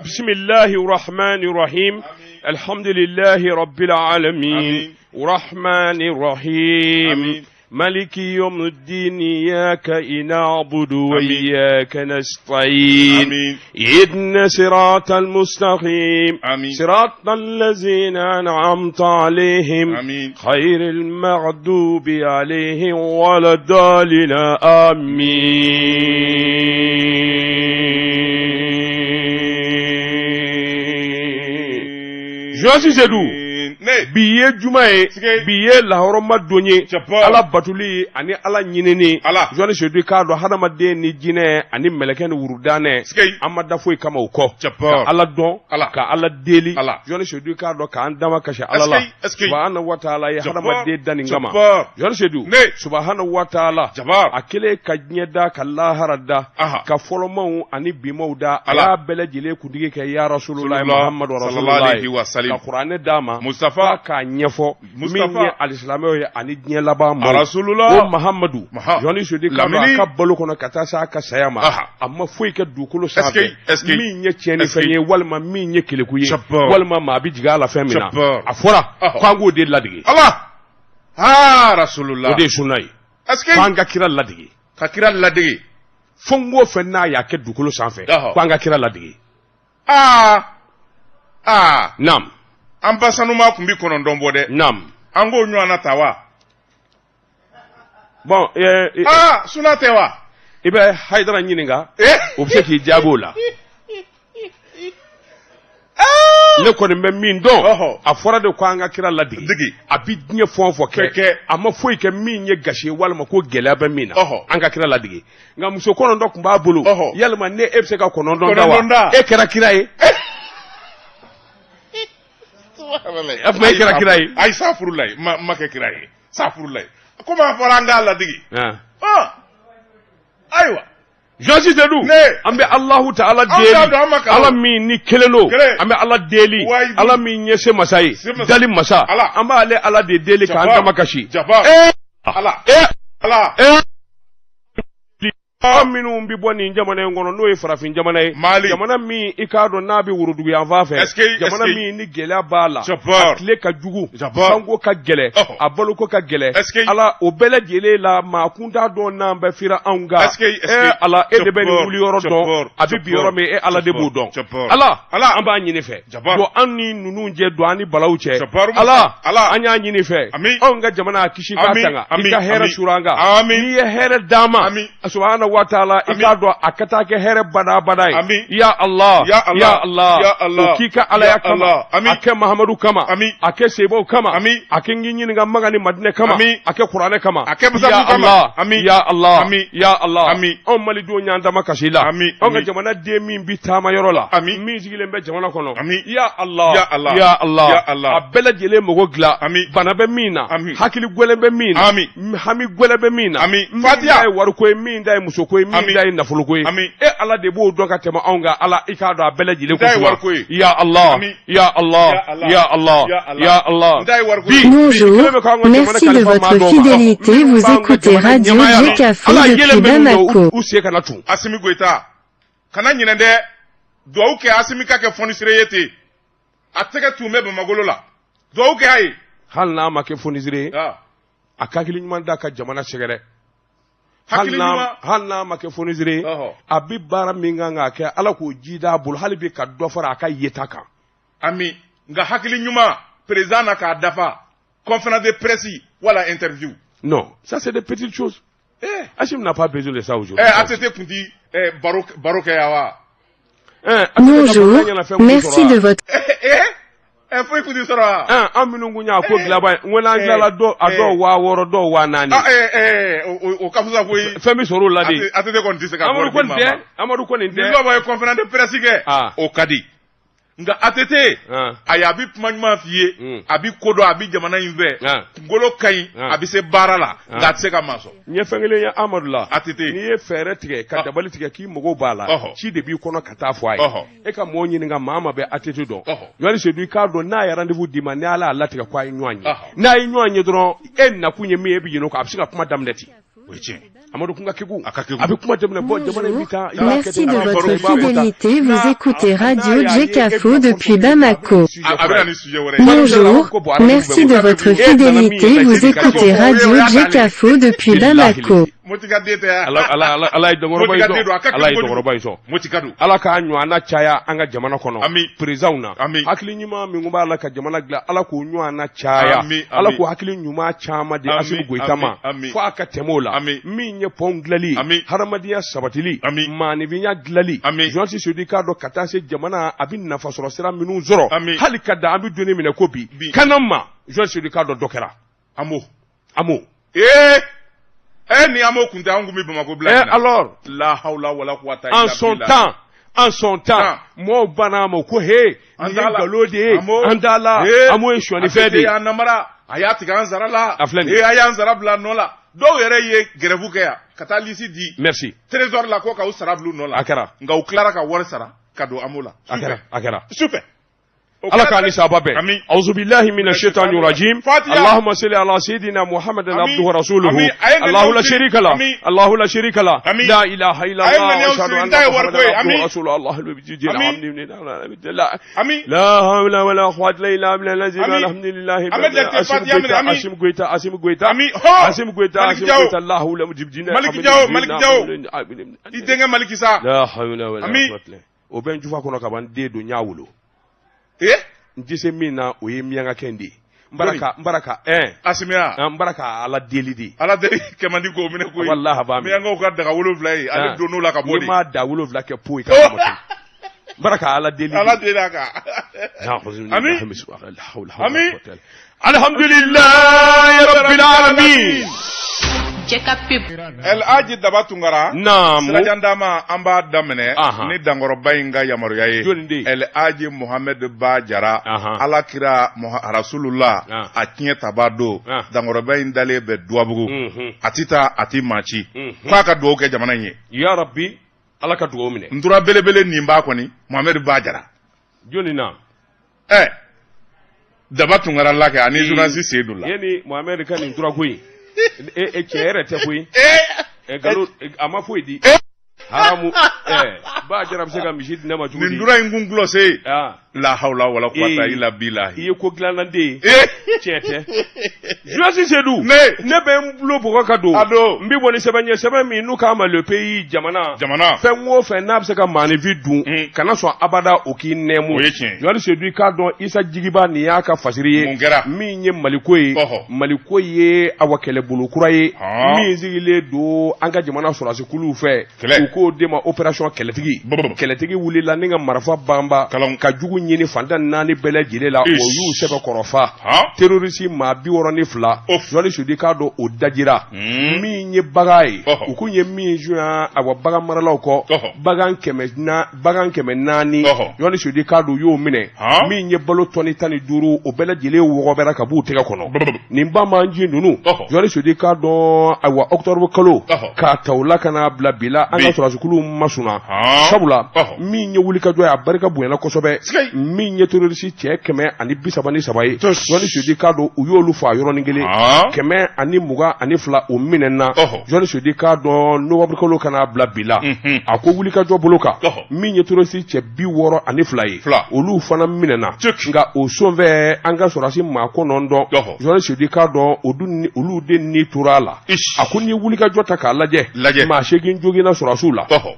Bisimilahi rahmani rahim. Alhamdulilahi rabbil alamin. Rahmani rahim. Maliki yawmiddin iyyaka na'budu wa iyyaka nasta'in. Ihdina siratal mustaqim. Siratal ladzina an'amta alayhim. Khayril maghdubi alayhim waladdallin. Amin. Journaliste Seydou bi ye juma ye bi ye lahɔrɔma don ye ala batuli ani ala ɲinini journaliste Seydou k'a dɔn hadamaden ni jinɛ ani mɛlɛkɛ ni wurudanɛ an ma da foyi kama o kɔ ka ala dɔn ka ala deli journaliste Seydou k'a dɔn k'an damakasi ala la subahana wa taala ye hadamaden da nin kama journaliste Seydou subahana wa taala a kɛlen ka diɲɛ da ka lahara da ka fɔlɔmaw ani bimaw da a y'a bɛɛ lajɛlen kuntigi kɛ ya rasululahi muhammadu rasulullahi ka kuranɛ d'a ma Mustafa k'a ɲɛfɔ min ye alisilamɛw ye ani diɲɛ laban ma rasulullah o mahamadu journaliste Seydou k'a dɔn a ka balo kɔnɔ ka taa se a ka saya ma a ma foyi kɛ dugukolo sanfɛ min ye tiɲɛnifɛn ye walima min ye keleku ye walima maa bɛ jigin a la fɛn min na a fɔra k'an k'o de ladege ala aa rasulullah o de ye sunna ye k'an ka kira ladege ka kira ladege fɛn o fɛn n'a y'a kɛ dugukolo sanfɛ k'an ka kira ladege aa aa naam an ba sanuma tun bɛ 9 bɔ dɛ naam an k'o ɲɔgɔnna ta wa bon aa suna tɛ wa i bɛ hayidara ɲininka o bɛ se k'i jaabi o la ne kɔni bɛ min dɔn a fɔra de ko an ka kira ladege a bɛ diɲɛ fɛn o fɛn kɛ a ma foyi kɛ min ye gasi ye walima ko gɛlɛya bɛ min na an ka kira ladege nka muso 9 tun b'a bolo yalima ne e bɛ se ka 9 da wa e kɛra kira ye a tuma e kɛra kira ye ayi safurulayi n ma kɛ kira ye safurulayi komi a fɔra an k'a ladege ayiwa Journaliste Seydou an bɛ Alahu taala deli Ala min ni kelen don an bɛ Ala deli Ala min ye se masa ye dali masa an b'ale Ala de deli k'an damakasi Ala an minnu bɛ bɔ nin jamana in kɔnɔ n'o ye farafin jamana ye jamana min i k'a dɔn n'a bɛ worodugu yanfan fɛ jamana min ni gɛlɛya b'a la a tile ka jugu sanko ka gɛlɛn a baloko ka gɛlɛn Ala o bɛɛ lajɛlen la maa kun t'a dɔn n'an bɛ fira anw kan e Ala e de bɛ nin wuli yɔrɔ dɔn a bɛ bin yɔrɔ min e Ala de b'o dɔn Ala an b'a ɲini fɛ don an ni ninnu cɛ don an ni balaw cɛ Ala an y'a ɲini fɛ anw ka jamana a kisi k'a tanga i ka hɛrɛ suuru an kan n'i ye hɛrɛ d'an ma subahana wa taala i k'a dɔn a ka taa kɛ hɛrɛ badabada ye ya Allah ya Allah o k'i ka alaya kama a kɛ Mahamadu kama a kɛ sebaw kama a kɛ n k'i ɲininka Maka ni Madinɛ kama a kɛ kuranɛ kama ya Allah ya Allah ya Allah anw malidenw y'an damakasi i la anw ka jamana den min bi taama yɔrɔ la min sigilen bɛ jamana kɔnɔ ya Allah ya Allah a bɛɛ lajɛlen mago dilan bana bɛ min na hakili gɛlɛn bɛ min na hami gɛlɛn bɛ min na min ta ye wariko ye min ta ye musoko ye min ta ye nafoloko ye e Ala de b'o dɔn ka tɛmɛ anw kan Ala i k'a dɔn a bɛɛ lajɛlen ko suma ya Allah ya Allah ya Allah ya Allah Bonjour, merci de votre fidélité, vous écoutez Radio Djekafo depuis Bamako. U sen kana tun Asimi Goyita kana ɲinɛ dɛ duwawu kɛ Asimi ka kɛ fonisire ye ten a tɛgɛ tun bɛ Bamakɔ la duwawu kɛ a ye hali n'a ma kɛ fonisire ye a ka hakili ɲuman da ka jamana sɛgɛrɛ hali n'a ma kɛ fonisire ye a bɛ baara min kan k'a kɛ Ala k'o ji d'a bolo hali bi ka dɔ fara a ka yeta kan ami nka hakili ɲuman président na k'a dafa conférence de presse wala interview non ça c'est des petites choses Assimi n'a pas besoin de ça aujourd'hui. ATT tun ti baro kɛ yan wa Bonjour, merci de votre foyi tun ti sɔrɔ wa an minnu kun y'a ko dilanba ye n ko n'an tilala dɔw a dɔw 6000 dɔw 4000 o ka fisa koyi fɛn bɛ sɔrɔ o la de ATT kɔni tɛ se ka Amadu kɔni tɛ Amadu kɔni tɛ ni dɔw ye conférence de presse kɛ o ka di nka ATT ayi a bɛ kuma ɲuman f'i ye a bɛ ko dɔn a bɛ jamana in fɛ kunkolo ka ɲi a bɛ se baara la nka a tɛ se ka maa sɔn. N ye fɛn kelen ye Amadu la ATT n'i ye fɛɛrɛ tigɛ ka dabali tigɛ k'i mago b'a la ci de b'i kɔnɔ ka taa fɔ a ye e ka mɔgɔw ɲininka maa ma bɛ ATT dɔn Journaliste Seydou i k'a dɔn n'a ye rendez-vous d'i ma ni Ala y'a latigɛ ko a ye ɲɔgɔn ye n'a ye ɲɔgɔn ye dɔrɔn e nakun ye min ye e bɛ ɲinɛ o kɔ a bɛ se ka kuma daminɛ ten. O ye tiɲɛ. Amadu kun ka kegun. A ka kegun. A bɛ kuma daminɛ bɔn jamana in bɛ taa. I b'a kɛ Merci ten, de i b'a votre bɔ tan, i b'a bɔ tan. fidélité. Vous N'a- écoutez n'a Radio y'a ye e Djekafo bɛna depuis fɔ Bamako. sujet A kura bɛ na ye. ni sujet wɛrɛ ye. Bonjour, merci de votre E nana min ye fidélité. ka Vous se ka écoutez jɔ. Radio O y'a daminɛ. Djekafo depuis Bilahi Bamako. Moti ka den tɛ yan. Ala ala ala ala ye dɔnkɔrɔba Moti in ka den don, a sɔn. ka Ala ye kegun kojugu. dɔnkɔrɔba in sɔn. Moti ka don. Ala k'a ɲɔgɔnna caya an ka jamana kɔnɔ. Ami. Présidentw na. Ami. Hakili ɲuman min b'a la ka jamana dilan Ala k'o ɲɔgɔnna caya. Ami, ami. Ala k'o hakili ɲuman caman di Ami, Asimi Goyita ma. ami, ami. Fo a ka tɛmɛ o la. Ami. Min ye pɔnw dilanli ye. Ami. Hadamadenya sabatili. Ami. Maanifinya dilanli. Ami. Journaliste Seydou k'a dɔn ka taa se jamana a bɛ nafasɔrɔ sira minnu sɔrɔ. Ami. Hali ka dan an bɛ don min na ko bi. Bi. Kana ma journaliste Seydou k'a dɔn dɔ kɛra. Amo. Amo. Ee! Eh ni Amo kun tɛ an kun bɛ Bamakɔ bila Eh nin na. alors. La hawla wala quwwata En illa son billah. temps, en son temps, Ah. mɔgɔw banna a ma ko he, An nin ye t'a la. nkalon de ye, Amo. an t'a la, Ee, Amo ye sonyalifɛn de ATT ye. y'an namara, a y'a tigɛ an sara la. A filɛ nin ye. Ee, a y'an sara bila nɔ la. Dɔw yɛrɛ ye grève kɛ yan ka taa lisi di Merci. trésor la ko k'aw sara bila u nɔ la. A kɛra. Nka u tilara ka wari sara ka don Amo la. A kɛra, a kɛra. Sufɛ. O Ala kɛra k'a ni saba bɛn. Ami. Auzu billahi mina shaitani rajim. Fatiha. Allahumma salli ala sayyidina Muhammadin Ami. abduhu wa rasuluhu. Ami. A ye ŋaniyaw Allahu la siri. sharika la. Ami. Allahu la sharika la. Ami. La ilaha illa A ye Allah. ŋaniyaw Ashhadu siri. anna N ta ye wariko ye. Muhammadan abduhu Ami. wa rasuluhu. Allahu la Ami. La hawla wala quwwata illa billah Ami. alhamdulillah. An bɛ jate Assimi Fatiha minɛ. Goïta, Ami. Assimi Goïta, Assimi Goïta. Ami. Hɔ! Assimi Goïta, Maliki Assimi Jaw. Goïta, Allahu la mujibdina. Maliki Jaw, Maliki Jaw. I denkɛ Maliki sa. La hawla wala Ami. quwwata. O bɛ n jufa kɔnɔ ka ban n den don n y'a wolo. Ee! N tɛ se min na o ye miyankakɛ in de ye. N bara ka n bara ka ɛn Asimiya. n bara ka Ala deli de. Ala deli kɛmandi k'o minɛ koyi. Walahi a b'a minɛ. Miyankaw ka daga 7 ye. Ale donn'o la ka bɔ N'i de. m'a da 7 kɛ po ye ka kama to. N bara ka Ala deli de. Ala deli a kan. Ami. Ami. Alhamdulillahi rabbil alamin. El Hadji Daba Tunkara. Naamu. Sirajan dama an b'a daminɛ Ahan. ni dankɔrɔba in ka yamaruya ye. Jɔnni den? El Hadji Mohamed Ba Jara. Ahan. Ala kira Rasulullah Ah. a tiɲɛ taba don. Ah. Dankɔrɔba in dalen bɛ Duwabugu. Mhm. A ti taa a ti maa ci. Mhm. K'a ka dugawu kɛ jamana in ye. Ya Rabbi Ala ka dugawu minɛ. Ntura belebele nin b'a kɔni Mohamed Ba Jara. Jɔnni na? Ɛ Daba Tunkara la kɛ ani journaliste Seydou la. Yani Mohamed ka nin tura ko in. E cɛ yɛrɛ tɛ koyi. Ee Nkalon a ma foyi di. Haramu Ba Jara bɛ se ka misi di ne ma cogo di? Nin tura in kun gulɔse. Ah. La hawla wala quwwata Ee. illa billahi. I ye ko dilanna den ye. Ee Tiɲɛ tɛ. Journaliste Seydou. Ne. Ne bɛ n bulo bɔgɔ ka don. A don. N bɛ bɔ ni sɛbɛn ye sɛbɛn min n'u k'a ma le pays jamana. Jamana. Fɛn o fɛn n'a bɛ se ka maaninfin dun. Kana sɔn abada o k'i nɛɛmu. O ye tiɲɛ ye. Journaliste Seydou i k'a dɔn Isa Jigiba nin y'a ka fasiri ye. Mun kɛra? Min ye Maliko ye. Ɔhɔ. Maliko ye awa kɛlɛbolo kura ye. Han. Min sigilen don an ka jamana sɔrɔdasikuluw fɛ. Kɛlɛ. U k'o de ma opération kɛlɛtigi. Brr. Kɛlɛtigi wulila ni ka marifa banba. Kalanw. Ka jugu ɲini fantan naani bɛɛ lajɛlen la. O Ish. y'u sɛbɛkɔrɔ fa. Han. Terroriste maa 62. Of. Journaliste Seydou i k'a dɔn o dajira. Mm. Min ye bagan ye. Ɔhɔ. U kun ye min sunya awa bagan maralaw kɔ. Ɔhɔ. Bagan 400. Ɔhɔ. Journaliste Seydou i k'a dɔn u y'o minɛ. Han. Min ye balo tɔni 15 o bɛɛ lajɛlen wɔgɔbɛra ka b'u tɛgɛ kɔnɔ. Brr. Nin bamanji ninnu. Ɔhɔ. Journaliste Seydou i k'a dɔn ayiwa octobre kalo. Ɔhɔ. K'a ta o la ka n'a bila bi la an ka Bi. sɔrɔdasikuluw masunna. Han. Sabula Ɔhɔ. min ye wulikajɔ ye a barika bonyana kosɛbɛ. Sigai. Min ye terroriste cɛ 133 ye. Tos. Journaliste Seydou i k'a dɔn u y'olu faa yɔrɔnin kelen. Han. 122 o minɛna. Ɔhɔ. Journaliste Seydou i k'a dɔn novembre kalo ka n'a bila bi la. Mhm. A ko wulikajɔ bolo kan. Ɔhɔ. Min ye terroriste cɛ 62 ye. Fila. Olu fana minɛna. Cuk. Nka o sonfɛ an ka sɔrɔdasi maa 9. Ɔhɔ. Journaliste Seydou i k'a dɔn olu de ni tora a la. Ish. A ko n'i ye wulikajɔ ta k'a lajɛ. Lajɛ. Maa 8 joginna sɔrɔdasiw la. Ɔhɔ.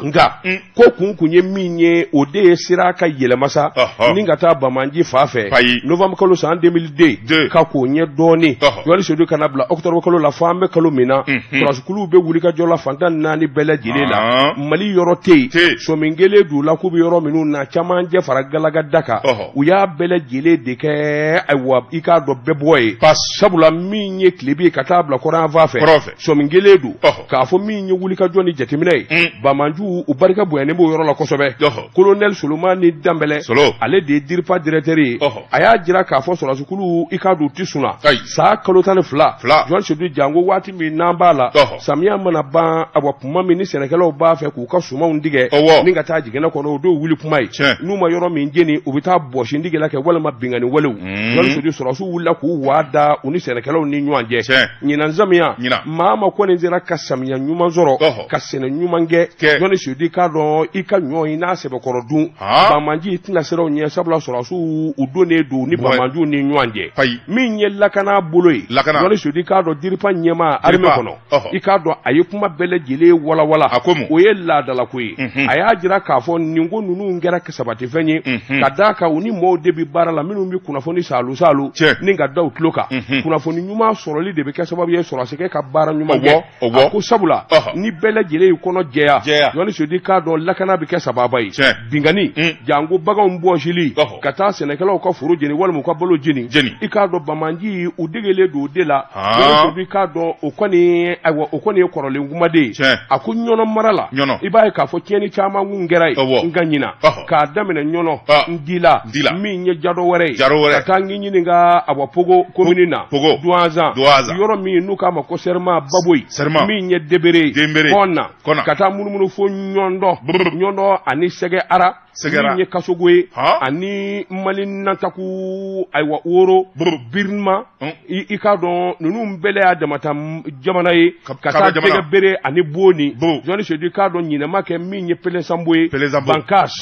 Nka ko kun ye min ye o de ye sira ka yɛlɛma sa Ɔhɔ. ni ka taa Bamanji fa fɛ Payi. novembre kalo san 2002 Deux. ka k'o ɲɛ dɔɔnin Ɔhɔ. Journaliste Seydou kana bila octobre kalo la fo an bɛ kalo min na sɔrɔdasikuluw bɛ wulikajɔ la fantan naani bɛɛ lajɛlen la Ah. Mali yɔrɔ tɛ Tɛ yen yen. sɔmin kelen d'u la k'u bɛ yɔrɔ minnu na caman jɛ fara galaga da kan Ɔhɔ. u y'a bɛɛ lajɛlen de kɛ ayiwa i k'a dɔn bɛɛ bɔ ye Pas. sabula min ye tilebi ye ka taa bila kɔrɔnfan fɛ Kɔrɔn fɛ. sɔmin kelen don Ɔhɔ. k'a fɔ min ye wulikajɔ ni jateminɛ ye Mm. Bamanjiw sɔrɔsikulu u barika bonyanen b'o yɔrɔ la kosɛbɛ. Colonel Solomani Danbɛlɛ, ale de ye DIRPA directeur ye. A y'a jira k'a fɔ sɔrɔsikulu i k'a dɔn u tɛ sunna san kalo 12 Jɔn Sedu janko waati min n'an b'a la, samiya mana ban, awa kuma min ni sɛnɛkɛlaw b'a fɛ k'u ka sumanw tigɛ ni ka taa jiginɛ kɔnɔ, o dɔw wuli kuma ye. N'u ma yɔrɔ min jeni, u bɛ taa bɔsi ndigɛla kɛ walima binkanni walew. Jɔn Sedu, sɔrɔsiw wulila k'u waa da u ni sɛnɛkɛlaw ni ɲɔgɔn cɛ. Ɲinan samiya, maa ma kɔni sera ka samiya ɲuman sɔrɔ ka sɛnɛ ɲuman kɛ, Jɔn Sedu, k'a dɔn i ka ɲɔ i n'a sɛbɛkɔrɔ dun, banbaanci tɛna siran u ɲɛ, sabula sɔrɔsiw u donnen don ni banbaanciw ni ɲɔgɔn cɛ. Min ye lakana bolo ye, Jɔn Sedu, k'a dɔn DIRPA ɲɛmaa armée kɔnɔ, i k'a dɔn a ye kuma bɛɛ lajɛlen walawala, o ye laadalako ye. A y'a jira k'a fɔ nin ko ninnu kɛra sabatifɛn ye ka d'a kan u ni mɔgɔw de bɛ baara la minnu bɛ kunnafoni saalu saalu ni ka da u tulo kan. Kunnafoni ɲuman sɔrɔli de bɛ kɛ sababu ye sɔrɔsikɛ ka baara ɲuman kɛ. A ko sabula ni bɛɛ lajɛlen y'i kɔnɔ jɛya, Jɔni Sedu, k'a dɔn lakana bɛ kɛ sababa ye. Binkanni, janko baganw bɔsili ka taa sɛnɛkɛlaw ka foro jeni walima u ka balo jeni, i k'a dɔn banbaanci u degelen don o de la. Jɔni Sedu, k'a dɔn o kɔni, ayiwa, o kɔni ye kɔrɔlen kuma de ye. A ko Ɲɔnɔ mara la, i b'a ye k'a fɔ tiɲɛni caman kun kɛra yen, nka ɲinan k'a daminɛ Ɲɔnɔ, Ndila, min ye jadɔ wɛrɛ ye, ka taa ngi ɲininka, awa, Pogo komini na, Duwanzan, yɔrɔ min n'u k'a ma ko Sɛrima Baboyi, min ye Debere ye, Kɔna, ka taa munumunu fo Ɲɔndɔ, Ɲɔndɔ ani Sɛgɛ Ara, min ye Kasogo ye, ani Mali Nantaku, ayiwa, Woro Birima, i k'a dɔn ninnu bɛɛ y'a damata jamana ye, ka taa Dɛgɛ Bere ani Boni. Jɔni Sedu, k'a dɔn ɲinɛ ma kɛ min ye Pelesanbo ye, Bankas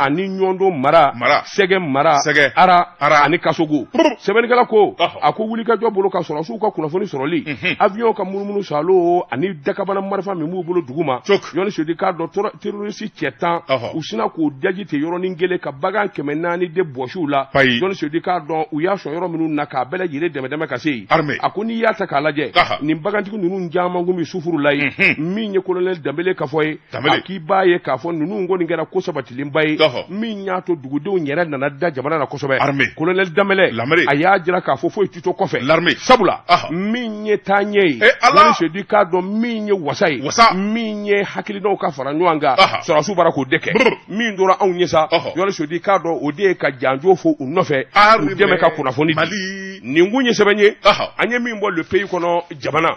ani Ɲɔndɔ mara, Sɛgɛ mara, Ara ani Kasogo. Sɛbɛnnikɛla ko, a ko wulikajɔ bolo ka sɔrɔsiw ka kunnafoni sɔrɔli, avion ka munumunu salo ani dakabana marifa min b'u bolo duguma, Jɔni Sedu, k'a dɔn terroriste cɛ 10, u sina k'o daji ten yɔrɔnin kelen ka bagan 400 de bɔsi u la. Jɔni Sedu, k'a dɔn u y'a sɔn yɔrɔ minnu na k'a bɛɛ lajɛlen dɛmɛ dɛmɛ ka se yen. A ko n'i y'a ta k'a lajɛ, nin bagantigi ninnu caman kun bɛ sufuru la yen. Min ye colonel Danbele ka fɔ ye, a k'i b'a ye k'a fɔ ninnu kɔni kɛra ko sabatilenba ye min y'a to dugudenw yɛrɛ nana da jamana na kosɛbɛ. Colonel Danbele, a y'a jira k'a fɔ foyi tɛ to kɔfɛ, sabula min ye taaɲɛ ye, Jɔni Sedu, k'a dɔn min ye wasa ye, min ye hakilinaw ka fara ɲɔgɔn kan, sɔrɔsiw bara k'o de kɛ. Min tora anw ye sa, Jɔni Sedu, k'a dɔn o de ye ka janjo fɔ u nɔfɛ, u dɛmɛ ka kunnafoni di. Nin kun ye sɛbɛn ye an ye min bɔ Le Pays kɔnɔ jamana.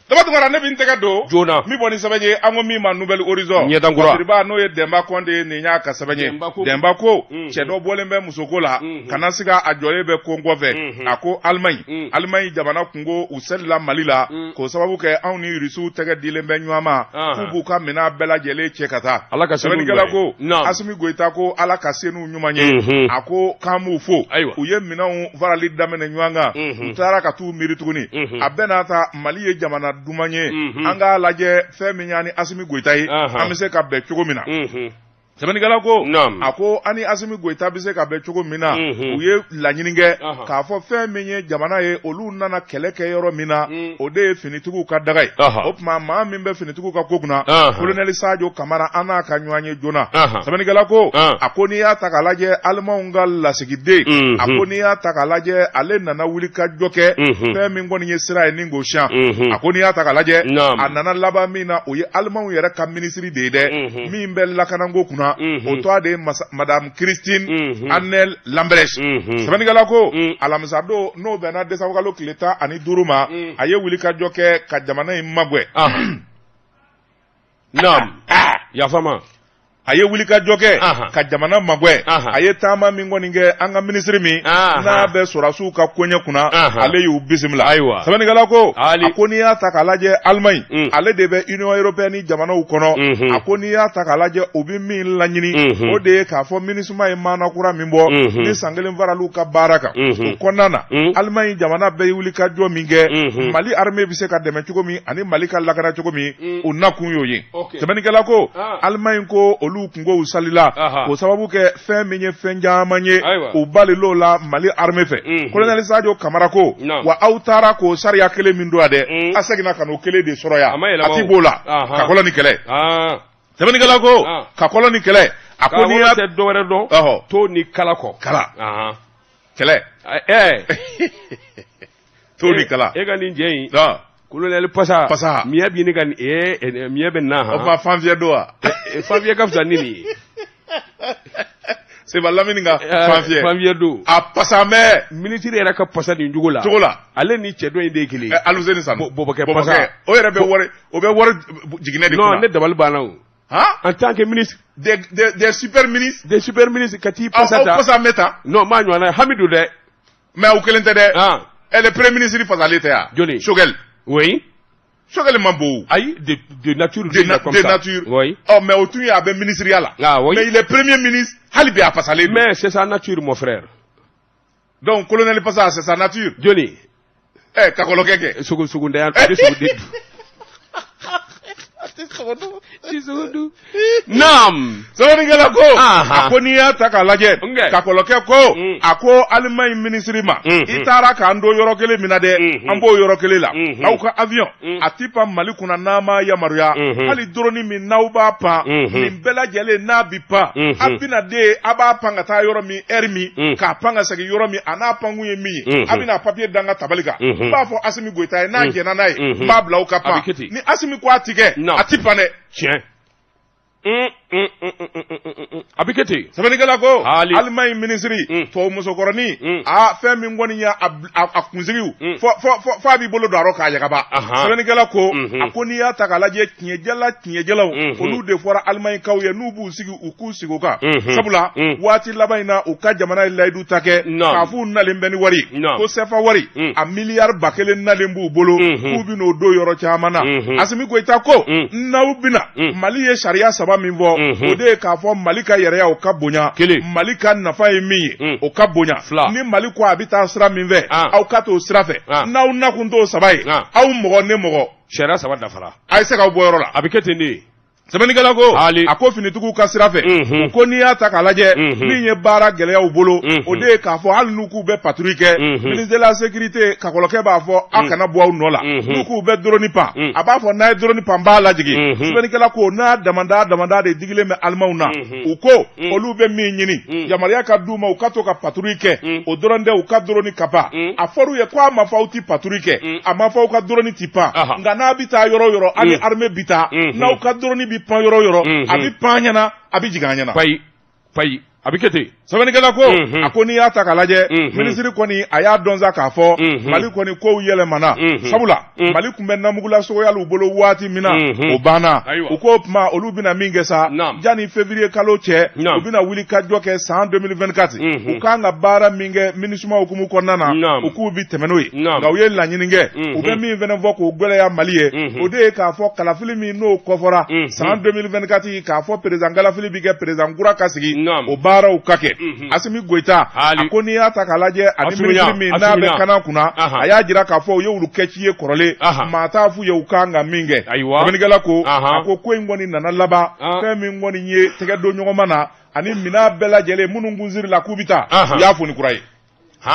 Daba Tunkara, ne bɛ n tɛgɛ don joona min bɔ ni sɛbɛn ye, an ko min ma Nouvel Horizon. Ɲɛdankura. Siriba, n'o ye Dɛnba Kɔnde ye, nin y'a ka sɛbɛn ye. Dɛnba ko cɛ dɔ bɔlen bɛ musoko la ka na siga, a jɔlen bɛ ko kɔfɛ. A ko Alimaɲi, Alimaɲi jamana kungo, u selila Mali la k'o sababu kɛ anw ni Irisiw tɛgɛ dilen bɛ ɲɔgɔn ma, k'u b'u ka minɛn bɛɛ lajɛlen cɛ ka taa. Ala ka sɛbɛnnikɛla ko Asimi Goyita ko Ala ka se n'u ɲuman ye. A ko k'an b'u fo, u ye minɛnw farali daminɛ ɲɔgɔn kan, u taara ka t'u miiri tuguni. A bɛɛ n'a ta, Mali ye jamana duman ye, an k'a lajɛ fɛn min y'an ni Asimi Goyita ye, an bɛ se ka bɛn cogo min na. Sɛbɛnnikɛla ko, a ko an ni Asimi Goyita bɛ se ka bɛn cogo min na, u ye laɲini kɛ k'a fɔ fɛn min ye jamana ye, olu nana kɛlɛ kɛ yɔrɔ min na, o de ye finitigiw ka daga ye. O tuma maa min bɛ finitigiw ka ko kunna, kolonɛli Sajo Kamara, an n'a ka ɲɔgɔn ye joona. Sɛbɛnnikɛla ko, a ko n'i y'a ta k'a lajɛ, Alimanw ka lasigiden, a ko n'i y'a ta k'a lajɛ, ale nana wuli ka jɔ kɛ fɛn min kɔni ye sira ye ni k'o siyan. A ko n'i y'a ta k'a lajɛ, a nana laban min na, o ye Alimanw yɛrɛ ka minisiri de ye dɛ, min bɛ lakanako kunna, o tɔgɔ de ye Madame Christine Annel Lambrecht. Sɛbɛnnikɛla ko alamisa don, n'o bɛnna desanburukalo tile 15 ma, a ye wuli ka jɔ kɛ ka jamana in magɛn. Naam, yafama. A ye wuli ka jɔ kɛ ka jamana magɛn. A ye taama min kɔni kɛ, an ka minisiri min n'a bɛ sɔrɔdasiw ka koɲɛ kunna, ale y'u bisimila. Ayiwa, sɛbɛnnikɛla ko, a ko n'i y'a ta k'a lajɛ, Alimaɲi, ale de bɛ Union européenne jamanaw kɔnɔ. A ko n'i y'a ta k'a lajɛ, u bɛ min laɲini, o de ye k'a fɔ MINUSMA ye maana kura min bɔ ni san kelen faral'u ka baara kan, o kɔnɔna na, Alimaɲi jamana bɛ wuli ka jɔ min kɛ, Mali armée bɛ se ka dɛmɛ cogo min ani Mali ka lakana cogo min, u nakun y'o ye. Sɛbɛnnikɛla ko Alimaɲi ko olu kunkow salila k'o sababu kɛ fɛn min ye fɛn caman ye, u balil'o la Mali armée fɛ. Kolonɛli Sajo Kamara ko wa aw taara k'o sariya kelen min don a dɛ, a seginna ka n'o kelen de sɔrɔ yan, a ti b'o la ka kɔlɔn ni kɛlɛ. Sɛbɛnnikɛla ko ka kɔlɔn ni kɛlɛ, a ko n'i y'a tɛ dɔwɛrɛ dɔn to ni kala kɔ. Kala kɛlɛ, to ni kala. E ka nin jɛ in. Colonel Pasa. Pasa. Miɲɛ b'i ni ka nin miɲɛ bɛ na han. O tuma fanfiyɛ don wa? Fanfiyɛ ka fisa ni nin ye. Seba lamini ka fanfiyɛ. Fanfiyɛ don. A pasa mɛ. Minisiri yɛrɛ ka pasa nin cogo la. Cogo la. Ale ni cɛ dɔ in de ye kelen ye. Aluseni Sanu. Bɔbɔkɛ pasa. O yɛrɛ bɛ wari o bɛ wari jiginɛ de kunna. Non, ne dabali banna o. Han? En tant que ministre. Des super ministres. Des super ministres ka t'i pasa ta. Aw pasa mɛ tan. Non, m'a ɲɔgɔnna ye hami don dɛ. Mais o kelen tɛ dɛ. Han. Le premier ministre fasalen tɛ yan. Jɔnni? Choguel. Oui. Choguel man bon. Ayi, de nature. De nature. Oui. Oh, mais o tun ye a bɛ ministériya la. Ah oui. Mais il est premier ministre hali bi a fasalen don. Mais c'est sa nature, mon frère. Donc colonel Pasa, c'est sa nature. Jɔnni? Kakɔlɔkɛ kɛ. Sogo sogondaya a bɛ sogo den dun. Naam. Sɛbɛnnikɛla ko a ko n'i y'a ta k'a lajɛ kakɔlɔkɛ ko a ko Allemagne minisiri ma i taara k'an don yɔrɔ kelen min na dɛ an b'o yɔrɔ kelen la aw ka avion a ti pan Mali kunna n'a ma yamaruya hali drone min n'aw b'a pan nin bɛɛ lajɛlen n'a bi pan a bɛna de a b'a pan ka taa yɔrɔ min heure min k'a pan ka segin yɔrɔ min a n'a pankun ye min ye a bɛna papier da n ka tabali kan n b'a fɔ Asimi Goyita ye n'a jɛnna n'a ye n b'a bila aw ka pan ni Asimi ko a ti kɛ a ti pan dɛ. Tiɲɛ. A bɛ kɛ ten. Sɛbɛnnikɛla ko Allemagne minisiri tubabu musokɔrɔnin a fɛn min kɔni ye a kunsigiw fo a b'i bolo don a rɔ k'a yagaba. Sɛbɛnnikɛla ko a ko n'i y'a ta k'a lajɛ tiɲɛjala tiɲɛjalaw olu de fɔra Allemagnekaw ye n'u b'u sigi u k'u sigi o kan. Sabula waati laban in na u ka jamana ye layidu ta kɛ k'a f'u nalen bɛ ni wari ko CFA wari a miliyari 1000 nalen b'u bolo k'u bɛ n'o don yɔrɔ caman na. Asimi Goyita ko n'aw bɛna Mali ye sariya 3 min fɔ o de ye k'a fɔ Mali ka yɛrɛya o ka bonya, Mali ka nafa ye min ye o ka bonya, ni Mali ko a bɛ taa sira min fɛ aw ka t'o sira fɛ, n'aw nakun t'o 3 ye aw mɔgɔ ne mɔgɔ. Sariya 3 dafara. A ye se k'aw bɔ yɔrɔ la. A bɛ kɛ ten de. Sɛbɛnnikɛla ko a ko finitigiw ka sira fɛ u ko n'i y'a ta k'a lajɛ min ye baara gɛlɛyaw bolo o de ye k'a fɔ hali n'u k'u bɛ patrouille kɛ ministre de la sécurité kakɔlɔkɛ b'a fɔ a kana bɔ aw nɔ la n'u k'u bɛ drone pan a b'a fɔ n'a ye drone pan n b'a lajigin. Sɛbɛnnikɛla ko n'a damanda de digilen bɛ alimaw na u ko olu bɛ min ɲini yamaruya ka d'u ma u ka to ka patrouille kɛ o dɔrɔn tɛ u ka drone ka pan. A fɔr'u ye ko a ma fɔ aw ti patrouille kɛ a ma fɔ aw ka drone ti pan nka n'a bɛ taa yɔrɔ o yɔrɔ aw ni armée bi taa n'aw ka drone bi pan yɔrɔ yɔrɔ a bɛ pan ɲɛna a bɛ jigin an ɲɛna. Payi payi a bɛ kɛ ten. Sɛbɛnnikɛla ko a ko n'i y'a ta k'a lajɛ minisiri kɔni a y'a dɔn sa k'a fɔ Mali kɔni kow yɛlɛmana sabula Mali tun bɛ namugula sogoyaliw bolo waati min na o banna. U ko o tuma olu bɛna min kɛ sa janni février kalo cɛ u bɛna wuli ka jɔ kɛ san 2024 u kan ka baara min kɛ MINUSMA hukumu kɔnɔna na u k'u bi tɛmɛ n'o ye nka u ye laɲini kɛ u bɛ min fana fɔ k'o gɛlɛya Mali ye o de ye k'a fɔ kalafili min n'o kɔfɔra san 2024 k'a fɔ président kalafili bi kɛ président kura ka sigi o baaraw ka kɛ. Asimi Goyita a ko n'i y'a ta k'a lajɛ ani minisiri min n'a bɛ kana kunna a y'a jira k'a fɔ u ye wulu kɛci ye kɔrɔlen maa t'a f'u ye u kan ka min kɛ. Sɛbɛnnikɛla ko a ko in kɔni nana laban fɛn min kɔni ye tɛgɛ don ɲɔgɔnma na ani minɛn bɛɛ lajɛlen minnu kun sirila k'u bɛ taa u y'a foni kura ye. U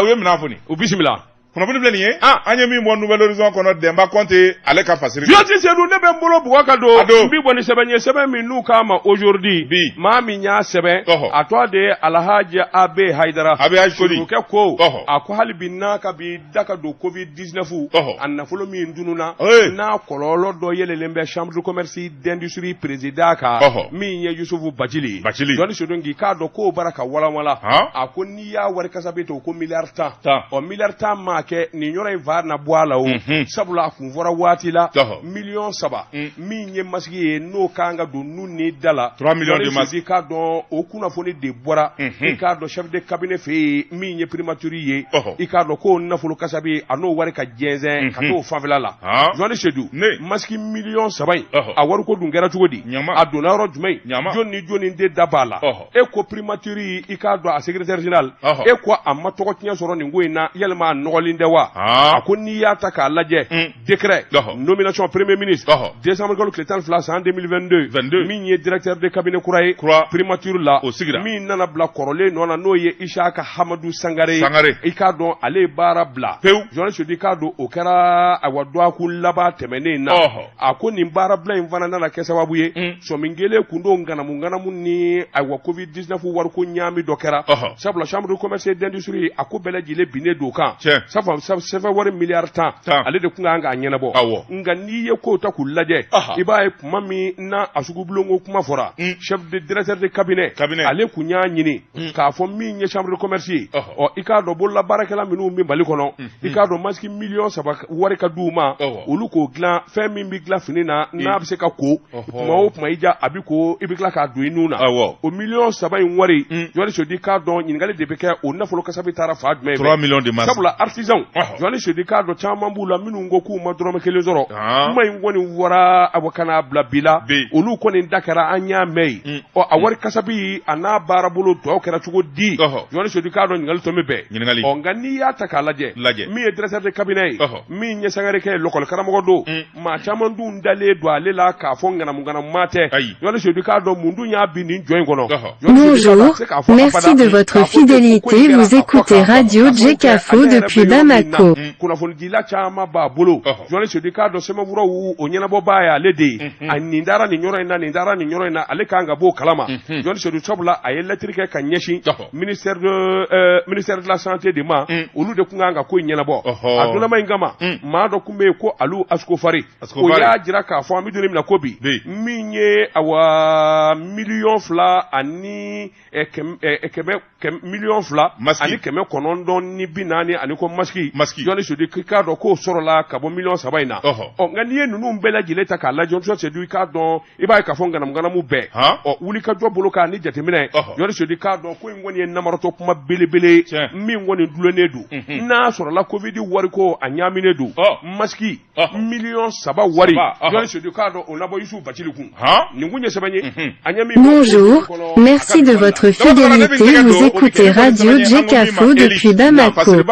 ye minɛn foni. U bisimila. Kunnafoni filɛ nin ye an ye min bɔ Nouvel Horizon kɔnɔ Denba Kɔnte ale ka fasiri. Jɔsi Sedu ne bɛ n bolo bugɔ ka don n bi bɔ ni sɛbɛn ye sɛbɛn min n'u k'a ma aujourd'hui bi maa min y'a sɛbɛn a tɔgɔ de ye Alhaji Abe Hayidara. Abe Hayidara kɛ ko a ko hali bi n'a ka bi da ka don Covid 19 a nafolo min tununna n'a kɔlɔlɔ dɔ yɛlɛlen bɛ chambre de commerce d'industrie président kan min ye Yusufu Bacili. Bacili Jɔni Sedu k'i k'a dɔn k'o bara ka walanwalan a ko n'i y'a wari kasabi to ko miliyari 10 ɔ miliyari 10 ma kɛ nin yɔrɔ in fa na bɔ a la o sabula a kun fɔra waati la miliyɔn 3 min ye masigi ye n'o kan ka don nun ni da la 3 millions de masques i k'a dɔn o kunnafoni de bɔra i k'a dɔn chef de cabinet fɛ yen min ye primature ye i k'a dɔn k'o nafolo kasabi a n'o wari ka jɛnsɛn ka t'o fanfɛla la Jɔni Sedu masque miliyɔn 3 in a wariko dun kɛra cogo di a donna yɔrɔ jumɛn jɔn ni jɔnni de da b'a la e ko primature i k'a dɔn a secrétaire général e ko a ma tɔgɔ tiɲɛ sɔrɔ nin ko in na yalima a nɔgɔlen tɛ wa a ko n'i y'a ta k'a lajɛ décret nomination premier ministre décembre kalo tile 12 san 2022 min ye directeur de cabinet kura ye primature la o sigira min nana bila kɔrɔlen nɔ na n'o ye Isaka Hamadu Sangare i k'a dɔn ale ye baara bila pewu Jɔni Sedu i k'a dɔn o kɛra ayiwa dɔgɔkun laban tɛmɛnen na a ko nin baara bila in fana nana kɛ sababu ye sɔmin kelen kun don ŋanamu ŋanamu ni ayiwa Covid 19 wariko ɲaami dɔ kɛra sabula chambre de commerce et d'industrie a ko bɛɛ lajɛlen binnen don kan. CFA wari miliyari 10, ale de tun kan k'a ɲɛnabɔ. Nka n'i ye kow ta k'u lajɛ, i b'a ye tuma min na a sugubulonko kuma fɔra, chef de directeur de cabinet, ale kun y'a ɲini k'a fɔ min ye chambre de commerce ye, ɔ, i k'a dɔn bolola baarakɛla minnu bɛ Mali kɔnɔ, i k'a dɔn masque miliyɔn 3 wari ka d'u ma, olu k'o dilan, fɛn min bɛ dilan fini na n'a bɛ se ka ko tuma o tuma i ja a bɛ ko, i bɛ tila k'a don i nun na. O miliyɔn 3 in wari, Journaliste Seydou, k'a dɔn ɲininkali de bɛ kɛ, o nafolo kasabi taara fan jumɛn fɛ? 3 millions de masques. Sabula artisan, Journaliste Seydou, k'a dɔn caman b'u la minnu ko k'u ma dɔrɔmɛ kelen sɔrɔ. Kuma in kɔni fɔra, a ka n'a bila bi la, olu kɔni da kɛra, an y'a mɛn yen. Ɔ, a wari kasabi a n'a baarabolo tɔ kɛra cogo di? Journaliste Seydou, k'a dɔn ɲininkali tɔ bɛ bɛn. Ɲininkali. Ɔ, nka n'i y'a ta k'a lajɛ, min ye directeur de cabinet ye, min ye Sangare kɛ, l'école karamɔgɔ don, maa caman dun dalen don ale la k'a fɔ ŋanamu ŋanamu maa tɛ. Journaliste Seydou, k'a dɔn mun dun y'a bin nin jɔ in kɔnɔ? Bonjour, merci de votre fidélité. Vous écoutez Radio Djekafo depuis Bamako. Kunnafonidila caman b'a bolo. Journaliste Seydou, k'a dɔn sɛbɛnfuraw o ɲɛnabɔbaa y'ale de ye. A nin dara nin yɔrɔ in na, nin dara nin yɔrɔ in na, ale kan ka b'o kalama. Journaliste Seydou, sabula a ye lettre kɛ ka ɲɛsin ministère de la santé de ma, olu de tun kan ka ko in ɲɛnabɔ. A donnama in kama, maa dɔ tun bɛ yen ko Alu Asukofari, o y'a jira k'a fɔ an bɛ don min na ko bi, min ye awa miliyɔn 2 ani kɛmɛ, miliyɔn 2 ani 940 ani ko masque. Journaliste Seydou, k'i k'a dɔn k'o sɔrɔla ka bɔ miliyɔn 3 in na. Ɔ, nka n'i ye ninnu bɛɛ lajɛlen ta k'a lajɛ, Journaliste Seydou, i k'a dɔn, i b'a ye k'a fɔ ŋanamu ŋanamu bɛɛ, ɔ, wulikajɔ bolo kan ni jateminɛ, Journaliste Seydou, k'a dɔn ko in kɔni ye namaratɔ kuma belebele min kɔni dulonnen don. N'a sɔrɔla Covid wariko a ɲaaminen don, masque miliyɔn 3 wari, Journaliste Seydou, k'a dɔn o nabɔ Yusufu Bacili kun. Nin kun ye sɛbɛn ye a ɲɛ min. Bonjour, merci de votre fidélité. Vous écoutez Radio Djekafo depuis Bamako.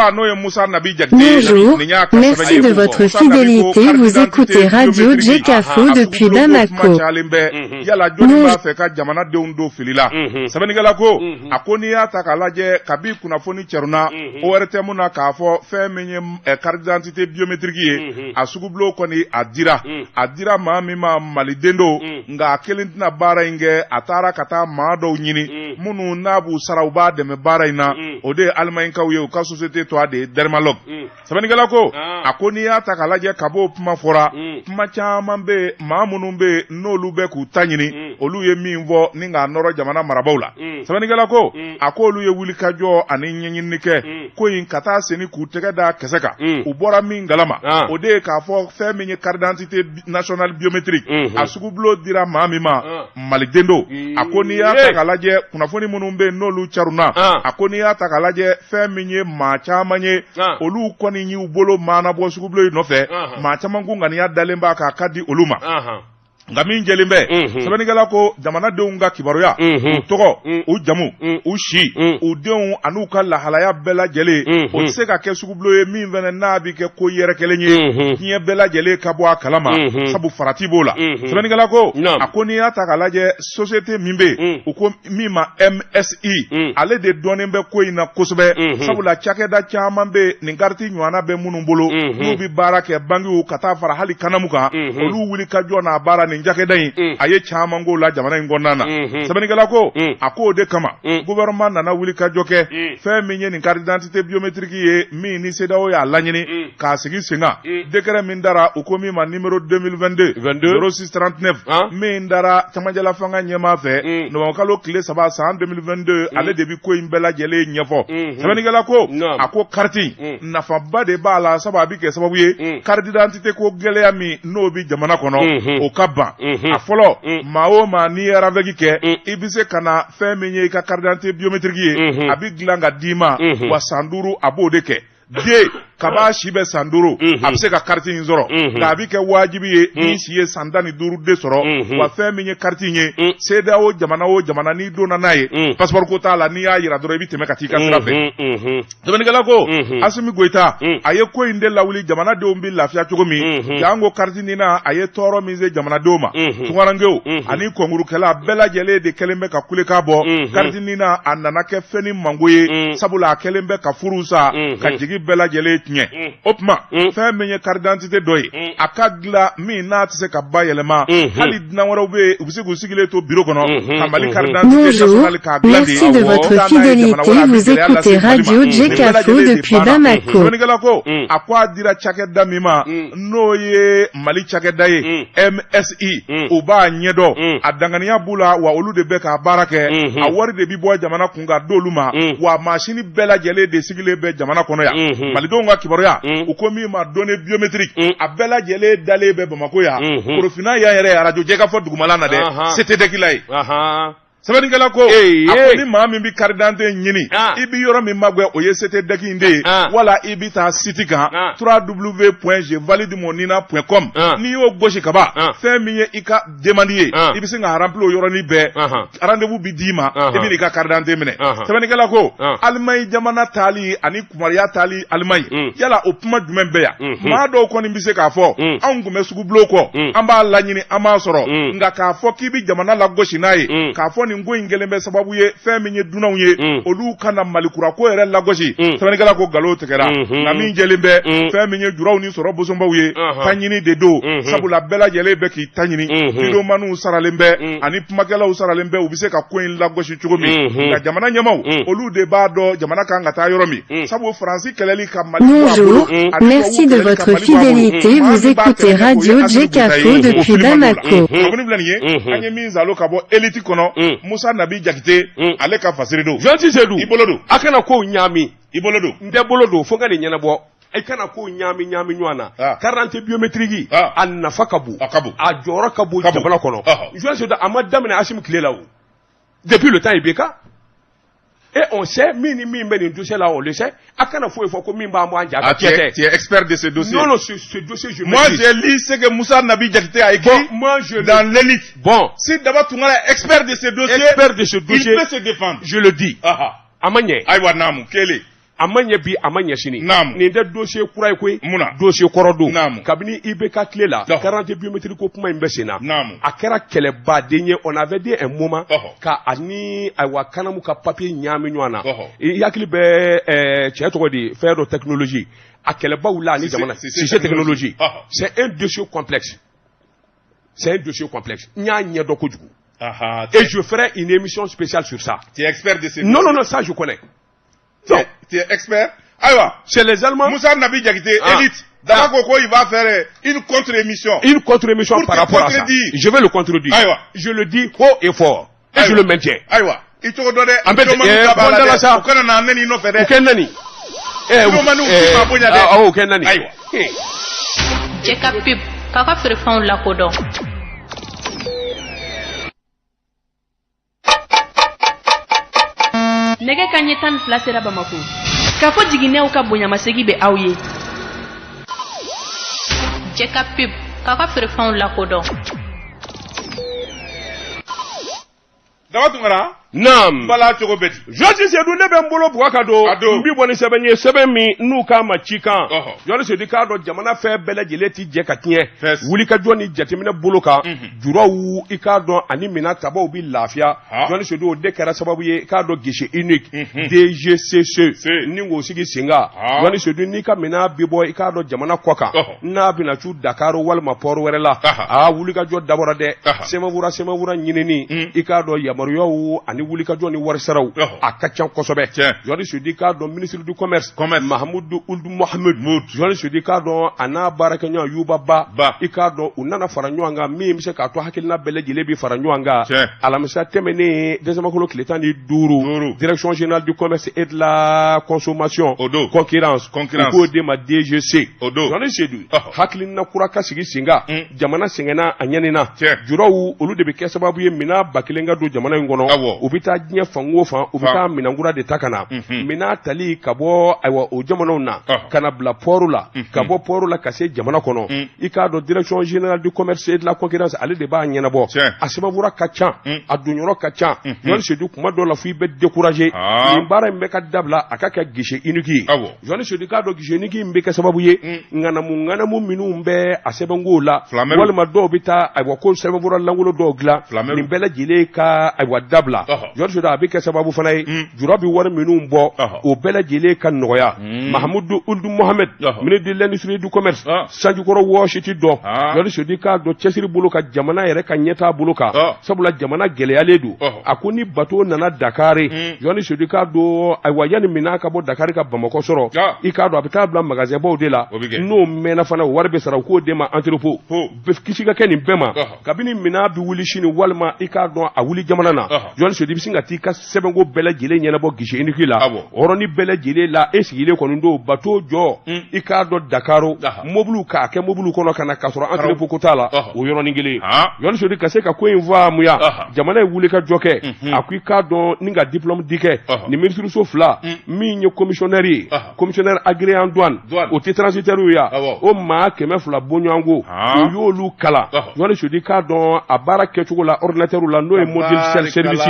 Bonjour, merci de votre fidélité. Vous écoutez Radio Djekafo depuis Bamako. Yala jɔnni b'a fɛ ka jamanadenw don fili la? Sɛbɛnnikɛla ko, a ko n'i y'a ta k'a lajɛ, kabi kunnafoni cɛruna ORTM na k'a fɔ fɛn min ye carte d'identité biométrique ye, a sugubulon kɔni a dira, a dira maa min ma, maliden don, nka a kelen tɛna baara in kɛ. A taara ka taa maa dɔw ɲini minnu n'a b'u sara, u b'a dɛmɛ baara in na. O de ye Alimaɲikaw ye, u ka société tɔgɔ de ye Dermalog. Sɛbɛnnikɛla ko, a ko n'i y'a ta k'a lajɛ, ka b'o kuma fɔra, kuma caman bɛ yen, maa minnu bɛ yen n'olu bɛ k'u ta ɲini, olu ye min fɔ ni k'a nɔrɔ jamana marabaaw la. Sɛbɛnnikɛla ko, a ko olu ye wulikajɔ ani ɲɛɲinini kɛ ko in ka taa seni k'u tɛgɛ da kisɛ kan. U bɔra min kalama, o de ye k'a fɔ fɛn min ye carte d'identité nationale biométrique, a sugubulon dira maa min ma, maliden don. A ko n'i y'a ta k'a lajɛ, kunnafoni minnu bɛ yen n'olu caruna, a ko n'i y'a ta k'a lajɛ, fɛn min ye maa caman ye, olu kɔni y'u bolo maanabɔ sugubulon in nɔfɛ. Maa caman ko ŋaniya dalen b'a kan, a ka di olu ma. Nka min jɛlen bɛ, sɛbɛnnikɛla ko jamanadenw ka kibaruya, u tɔgɔ, u jamu, u si, u denw an'u ka lahalaya bɛɛ lajɛlen, o tɛ se ka kɛ sugubulon ye min fana n'a bɛ kɛ ko yɛrɛ kelen ye, diɲɛ bɛɛ lajɛlen ka bɔ a kalama, sabu farati b'o la. Sɛbɛnnikɛla ko, a ko n'i y'a ta k'a lajɛ, société min bɛ yen, u ko min ma MSI, ale de dɔnnen bɛ ko in na kosɛbɛ, sabula cakɛda caman bɛ yen, nin carte ɲɔgɔnna bɛ minnu bolo, n'u bɛ baara kɛ bankiw ka taa fara hali kanamu kan, olu wuli ka jɔ n'a baara nin cakɛda in, a ye caman k'o la jamana in kɔnɔna na. Sɛbɛnnikɛla ko, a ko o de kama gouvernement nana wuli ka jɔ kɛ fɛn min ye nin carte d'identité biométrique ye, min ni CEDEAO y'a laɲini k'a sigi sen kan. Décret min dara, u ko min ma numéro 2022 0639, min dara camancɛla fanga ɲɛmaa fɛ novembre kalo tile 3 san 2022, ale de bi ko in bɛɛ lajɛlen ɲɛfɔ. Sɛbɛnnikɛla ko, a ko carte in nafaba de b'a la, sabu a bɛ kɛ sababu ye carte d'identité ko gɛlɛya min n'o bɛ jamana kɔnɔ, o ka ban. A fɔlɔ, maa o maa n'i ye RAVEC kɛ, i bɛ se ka na fɛn min ye i ka carte d'identité biométrique ye, a bɛ dilan ka d'i ma wa san 5 a b'o de kɛ. Den kaba si bɛ san 5, a bɛ se ka carte in sɔrɔ, nka a bɛ kɛ wajibi ye n'i si ye san 15 de sɔrɔ. Wa fɛn min ye carte in ye, CEDEAO jamana o jamana n'i donna n'a ye, passeport ko t'a la, n'i y'a yira dɔrɔn i bɛ tɛmɛ ka t'i ka sira fɛ. Sɛbɛnnikɛla ko, Asimi Goyita a ye ko in de lawuli, jamanadenw bɛ lafiya cogo min, janko carte nina a ye tɔɔrɔ min se jamanadenw ma. Tunkarankew ani kɔnkurukɛla bɛɛ lajɛlen de kɛlen bɛ ka kulekan bɔ. Carte nina a nana kɛ fɛn ni mango ye, sabula a kɛlen bɛ ka furu sa ka jigi bɛɛ lajɛlen. tiɲɛ. O tuma fɛn min ye carte d'identité dɔ ye, a ka dilan min n'a tɛ se ka bayɛlɛma, hali dunan wɛrɛw bɛ yen, u bɛ se k'u sigilen to bureau kɔnɔ ka Mali carte d'identité nationale k'a dilan de. Merci de votre fidélité. Vous écoutez Radio Djekafo depuis Bamako. Sɛbɛnnikɛla ko a ko a dira cakɛda min ma, n'o ye Mali cakɛda ye, MSI, u b'a ɲɛdɔn, a danganiya b'u la, wa olu de bɛ k'a baara kɛ, a wari de bi bɔ jamana kun ka d'olu ma, wa masini bɛɛ lajɛlen de sigilen bɛ jamana kɔnɔ yan. Malidenw ka kibaruya, u ko min ma données biométriques, a bɛɛ lajɛlen dalen bɛ Bamakɔ yan, Korofina yan yɛrɛ, arajo Jɛkafɔ dugumala na dɛ, CTDEC la ye. Sɛbɛnnikɛla ko a ko ni maa min bɛ carte d'identité ɲini, i bɛ yɔrɔ min magɛn, o ye CTDEC in de ye, wala i bɛ taa site kan www.jevalidemonina.com. N'i y'o gosi ka ban, fɛn min ye i ka demande ye, i bɛ se ka remplir o yɔrɔnin bɛɛ, rendez-vous bi d'i ma, i bɛ n'i ka carte d'identité minɛ. Sɛbɛnnikɛla ko Alimaɲi jamana taali ani kumariya taali Alimaɲi, yala o kuma jumɛn bɛ yan? Maa dɔw kɔni bɛ se k'a fɔ anw tun bɛ sugubulon kɔ, an b'a laɲini, an b'a sɔrɔ, nka k'a fɔ k'i bɛ jamana lagosi n'a ye, k'a fɔ nin ko in kɛlen bɛ sababu ye fɛn min ye dunanw ye, olu kana Malikura ko yɛrɛ lagosi. Sɛbɛnnikɛla ko nkalon tigɛra, nka min jɛlen bɛ, fɛn min ye juraw ni sɔrɔ bosonbaw ye, ta ɲini de don, sabula bɛɛ lajɛlen bɛ k'i ta ɲini, videomaniw saralen bɛ ani kumakɛlaw saralen bɛ, u bɛ se ka ko in lagosi cogo min. Nka jamana ɲɛmaw, olu de b'a dɔn jamana kan ka taa yɔrɔ min, sabu Faransi kɛlɛli ka Mali bɔ a bolo. Bonjour, merci de votre fidélité. Vous écoutez Radio Djekafo depuis Bamako. Kunnafoni filɛ nin ye, an ye min zalo ka bɔ Élite kɔnɔ, Musa Nabi Jakite, ale ka fasiri don. Jean Seydou, i bolo don. A kana kow ɲaami. I bolo don. N tɛ bolo don, fo n ka nin ɲɛnabɔ. I kana kow ɲaami ɲaami ɲɔgɔn na. Carte d'identité biométrique, a nafa ka bon, a ka bon, a jɔyɔrɔ ka bon jamana kɔnɔ. Jean Seydou, a ma daminɛ Assimi tile la o, depuis le temps IBK. Et on sait, min ni min bɛ nin dossier là, on le sait. A kana foyi fɔ ko min b'an bɔ an ja. Ah, tu es expert de ce dossier. Non, non, ce dossier, je Moi, j'ai lu ce que Moussa Nabi Diakité a écrit, bon, moi, je dans l'élite. Bon. Si Daba Tounkara est expert de ce dossier, expert de ce dossier, il peut se défendre. Je le dis. A ma ɲɛ. Ayiwa, naamu, kelen. A ma ɲɛ bi, a ma ɲɛ sini. Naamu. Nin tɛ dossier kura ye koyi. Mun na? Dossier kɔrɔ don. Naamu. Kabini IBK tile la, carte biométrique ko kuma in bɛ sen na. Naamu. A kɛra kɛlɛbaden ye. On avait dit un moment ka ani ayiwa Kanamu ka papier ɲaami ɲɔgɔn na. I hakili bɛ cɛ tɔgɔ di, fɛn dɔ technologie. A kɛlɛbaw la ani jamana. Cissé technologie. C'est un dossier complexe. C'est un dossier complexe. N y'a ɲɛdɔn kojugu. Et je ferai une émission spéciale sur ça. Tu es expert de ce dossier. Non, non, non, ça je connais. Non. Tu es expert. Ayiwa. C'est les Allemands. Moussa Nabi Diakité, élite. Daba ko il va faire une contre-émission. Une contre-émission par rapport à ça. Je vais le contredire. Ayiwa. Je le dis haut et fort. Et je le maintiens. Ayiwa. I cogo dɔ dɛ. An bɛ bɔndala sa. U kana na nɛni nɔfɛ dɛ. U kɛ nani. Videomaniw k'i ma bonya dɛ. Awɔ, u kɛ nani. Ayiwa. Jɛka pub k'aw ka feerefɛnw lakodɔn. Nɛgɛ ka ɲɛ 12 sera Bamako. K'a fɔ jiginɛw ka bonyamasegi bɛ aw ye. Jɛka pub k'aw ka feerefɛnw lakodɔn. Daba Tunkara. Naam. Bala cogo bɛ di? Jɔsi Seydou, ne bɛ n bolo buwa ka don. N bi bɔ ni sɛbɛn ye, sɛbɛn min n'u k'a ma cikan. Jɔsi Seydou k'a dɔn jamana fɛn bɛɛ lajɛlen ti jɛ ka tiɲɛ. Wulikajɔ ni jateminɛ bolo kan. Juraw i k'a dɔn ani minɛn tabaw bi lafiya. Jɔsi Seydou, o de kɛra sababu ye i k'a dɔn guichet unique DGCC ni k'o sigi sen kan. Jɔsi Seydou, n'i ka minɛn bi bɔ i k'a dɔn jamana kɔ kan, n'a bɛna cu Dakar walima port wɛrɛ la. Aa, wulikajɔ dabɔra dɛ. Sɛbɛnfura ɲinini i k'a dɔn yamaruyaw ani wulikajɔ ni warisaraw a ka ca kosɛbɛ. Jɔni Seydou k'a dɔn ministre du commerce Mahamudu Ould Mohamed, Jɔni Seydou k'a dɔn a n'a baarakɛɲɔgɔn Yuba Ba, i k'a dɔn u nana fara ɲɔgɔn kan min bɛ se k'a to hakilina bɛɛ lajɛlen bi fara ɲɔgɔn kan. Alamisa tɛmɛnen décembre tile 15, direction générale du commerce et de la consommation concurrence, u k'o de ma DGC. Jɔni Seydou, hakilina kura ka sigi sen kan, jamana sɛgɛnna a ɲɛnina. Juraw olu de bɛ kɛ sababu ye minɛn 1000 ka don jamana in kɔnɔ. U bɛ taa diɲɛ fan o fan, u bɛ taa minɛnkura de ta ka na. Minɛn tali ka bɔ ayiwa o jamanaw na ka na bila port la, ka bɔ port la ka se jamana kɔnɔ. I k'a dɔn direction générale du commerce et de la concurrence, ale de b'a ɲɛnabɔ. A sɛbɛnfura ka ca, a donyɔrɔ ka ca. Jɔni Seydou, kuma dɔw la fo i bɛ décourager. Nin baara in bɛ ka dabila a ka kɛ guichet unique ye. Jɔni Seydou k'a dɔn guichet unique in bɛ kɛ sababu ye ŋanamu minnu bɛ a sɛbɛnkow la, walima dɔw bɛ taa ayiwa ko sɛbɛnfura lankolon dɔw dilan, nin bɛɛ lajɛlen ka ayiwa dabila. Jɔn Sedu, a bɛ kɛ sababu fana ye jura bɛ wari minnu bɔ, o bɛɛ lajɛlen ka nɔgɔya. Mahamudu Uld Mohamed, ministre de l'Industrie, du Commerce, sanjikɔrɔ wɔsi ti dɔn. Jɔn Sedu k'a dɔn cɛsiri bolo ka jamana yɛrɛ ka ɲɛtaa bolo kan, sabula jamana gɛlɛyalen don. A ko ni bateau nana Dakari, Jɔn Sedu k'a dɔn, ayiwa, yanni minɛn ka bɔ Dakari ka Bamakɔ sɔrɔ, i k'a dɔn a bɛ taa bila magasin baw de la. N'o mɛnna fana, o wari bɛ sara, u k'o d'e ma entrepôt. Kisi ka kɛ nin bɛɛ ma. Kabini minɛn bɛ wuli sini, walima i k'a dɔn a wuli jamana na, Jɔn Sedu, i bɛ sin ka t'i ka sɛbɛnko bɛɛ lajɛlen ɲɛnabɔ guichet unique la. O yɔrɔnin bɛɛ lajɛlen la, e sigilen kɔni don bateau jɔ, i k'a dɔn Dakaro, mobiliw k'a kɛ mobiliw kɔnɔ ka na, k'a sɔrɔ entrepôt ko t'a la. O yɔrɔnin kelen, Jɔn Sedu, ka se ka ko in faamuya, jamana ye wuli ka jɔ kɛ. A ko i k'a dɔn ni ka diplôme di kɛ nin minisiriso fila min ye commissionnaire ye, commissionnaire agréé en douane, o tɛ transitaire ye, o maa 200 bɔɲɔgɔnko, o y'olu kalan. Jɔn Sedu k'a dɔn a baara kɛcogo la ordinateur la, n'o ye module self service,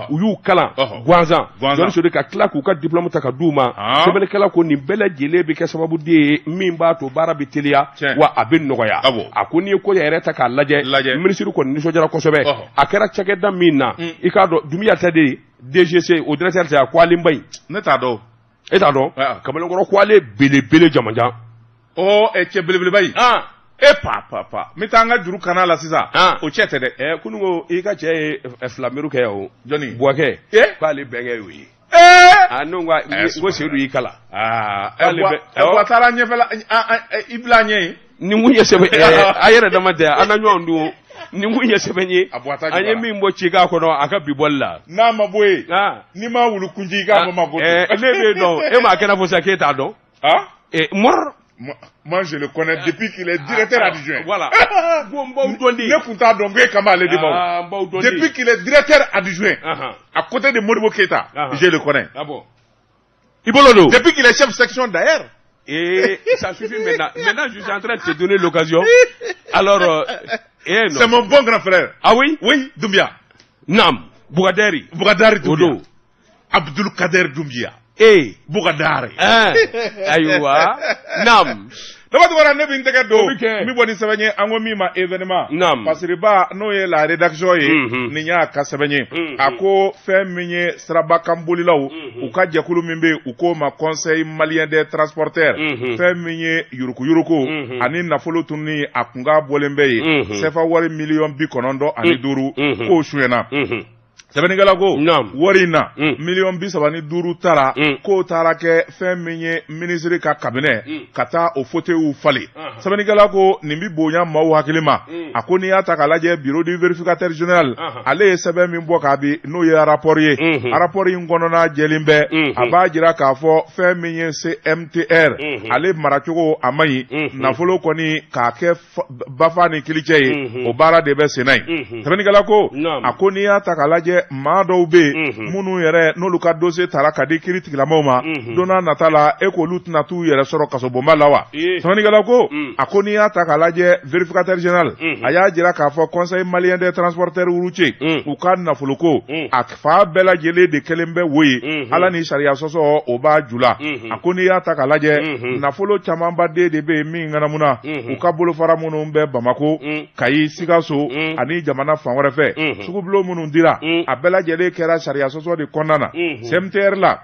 u y'u kalan gansan. Jɔn Sedu, ka tila k'u ka diplôme ta ka d'u ma. Sɛbɛnnikɛla ko nin bɛɛ lajɛlen bɛ kɛ sababu de ye min b'a to baara bɛ teliya, wa a bɛ nɔgɔya. A ko n'i ye ko yɛrɛ ta k'a lajɛ, minisiri kɔni nisɔndiyara kosɛbɛ. A kɛra cakɛda min na, i k'a dɔn Dunbiya tɛ de ye, DGC o directeur tɛ, a ko alenba in. Ne t'a dɔn. E t'a dɔn? Kamalenkɔrɔ ko ale belebele jamanjan. Ɔ, cɛ belebeleba in. E pa pa pa, n bɛ taa n ka juru kana la sisan. O cɛ tɛ dɛ. Ɛ, kunun ko i ka cɛ ye filamuru kɛ o. Jɔnni? Buwakɛ. K'ale bɛnkɛ y'o ye. Aa, ne ko Seyidu y'i kalan. Aa, ɛ, taara ɲɛfɛla i bila ɲɛ ye. Nin kun ye sɛbɛn a yɛrɛ dama tɛ, an na ɲɔgɔn dun. Nin kun ye sɛbɛn ye an ye min bɔ cikan kɔnɔ a ka bi bɔli la. N'a ma bɔ yen, n'i ma wulu kunji, i k'a Bamakɔ. Ne bɛ dɔn, e m'a kɛnɛ fɔ sisan k'e t'a dɔn. Mɔrɔ. Moi, je le connais depuis qu'il est directeur adjoint. Voilà. Bon, n b'aw dɔn de. Ne kun t'a dɔn ko e kan b'ale de ma. N b'aw dɔn de. Depuis qu'il est directeur adjoint, à côté de Modibo Keita, je le connais. Ah bon. I bolo don. Depuis qu'il est chef section d'ailleurs. Et ça suffit maintenant. Maintenant, je suis en train de te donner l'occasion. Alors, eh non. C'est mon bon grand frère. Ah oui? Oui, Doumbia. Nam. Bougadari. Bougadari Doumbia. Abdul Kader Doumbia. Eh. Bougadari. Ayiwa. Nam. Daba tugara, ne bɛ n tɛgɛ don n bɛ bɔ ni sɛbɛn ye, an ko min ma Événement. Naam. Pasiriba, n'o ye la rédaction ye, nin y'a ka sɛbɛn ye. A ko fɛn min ye sirabakanbolilaw u ka jɛkulu min bɛ yen, u k'o ma Conseil malien des transporteurs, fɛn min ye yurukuyuruku ani nafolo tununi, a kunkan bɔlen bɛ yen, CFA wari miliyɔn 95, k'o suyɛnna. Sɛbɛnnikɛla ko wari in na, miliyɔn 35 taara, k'o taara kɛ fɛn min ye minisiri ka cabinet ka taa o fauteuilw falen. Sɛbɛnnikɛla ko nin bɛ bonya maaw hakili ma. A ko n'i y'a ta k'a lajɛ, bureau du vérificateur général, ale ye sɛbɛn min bɔ k'a bi, n'o ye rapport ye, rapport in kɔnɔna jɛlen bɛ, a b'a jira k'a fɔ fɛn min ye CMTR, ale maracogo a man ɲi. Nafolo kɔni k'a kɛ bafa ni kilicɛ ye, o baara de bɛ sen na yen. Sɛbɛnnikɛla ko a ko n'i y'a ta k'a lajɛ, maa dɔw bɛ yen minnu yɛrɛ n'olu ka dossier tara ka di kiiri tigilamaw ma, don n'a nata la, e k'olu tɛna t'u yɛrɛ sɔrɔ kasobonba la wa? Sɛbɛnnikɛla ko a ko n'i y'a ta k'a lajɛ, vérificateur général a y'a jira k'a fɔ Conseil malien des transporteurs routiers, u ka nafoloko a fa bɛɛ lajɛlen de kɛlen bɛ wo ye, ala ni sariya sɔsɔ o b'a ju la. A ko n'i y'a ta k'a lajɛ, nafolo camanba de bɛ yen min ŋanamuna u ka bolofara minnu bɛ Bamako, Kayi, Sikaso ani jamana fan wɛrɛ fɛ, sugubulon minnu dira, a bɛɛ lajɛlen kɛra sariya sɔsɔ de kɔnɔna na CMTR la.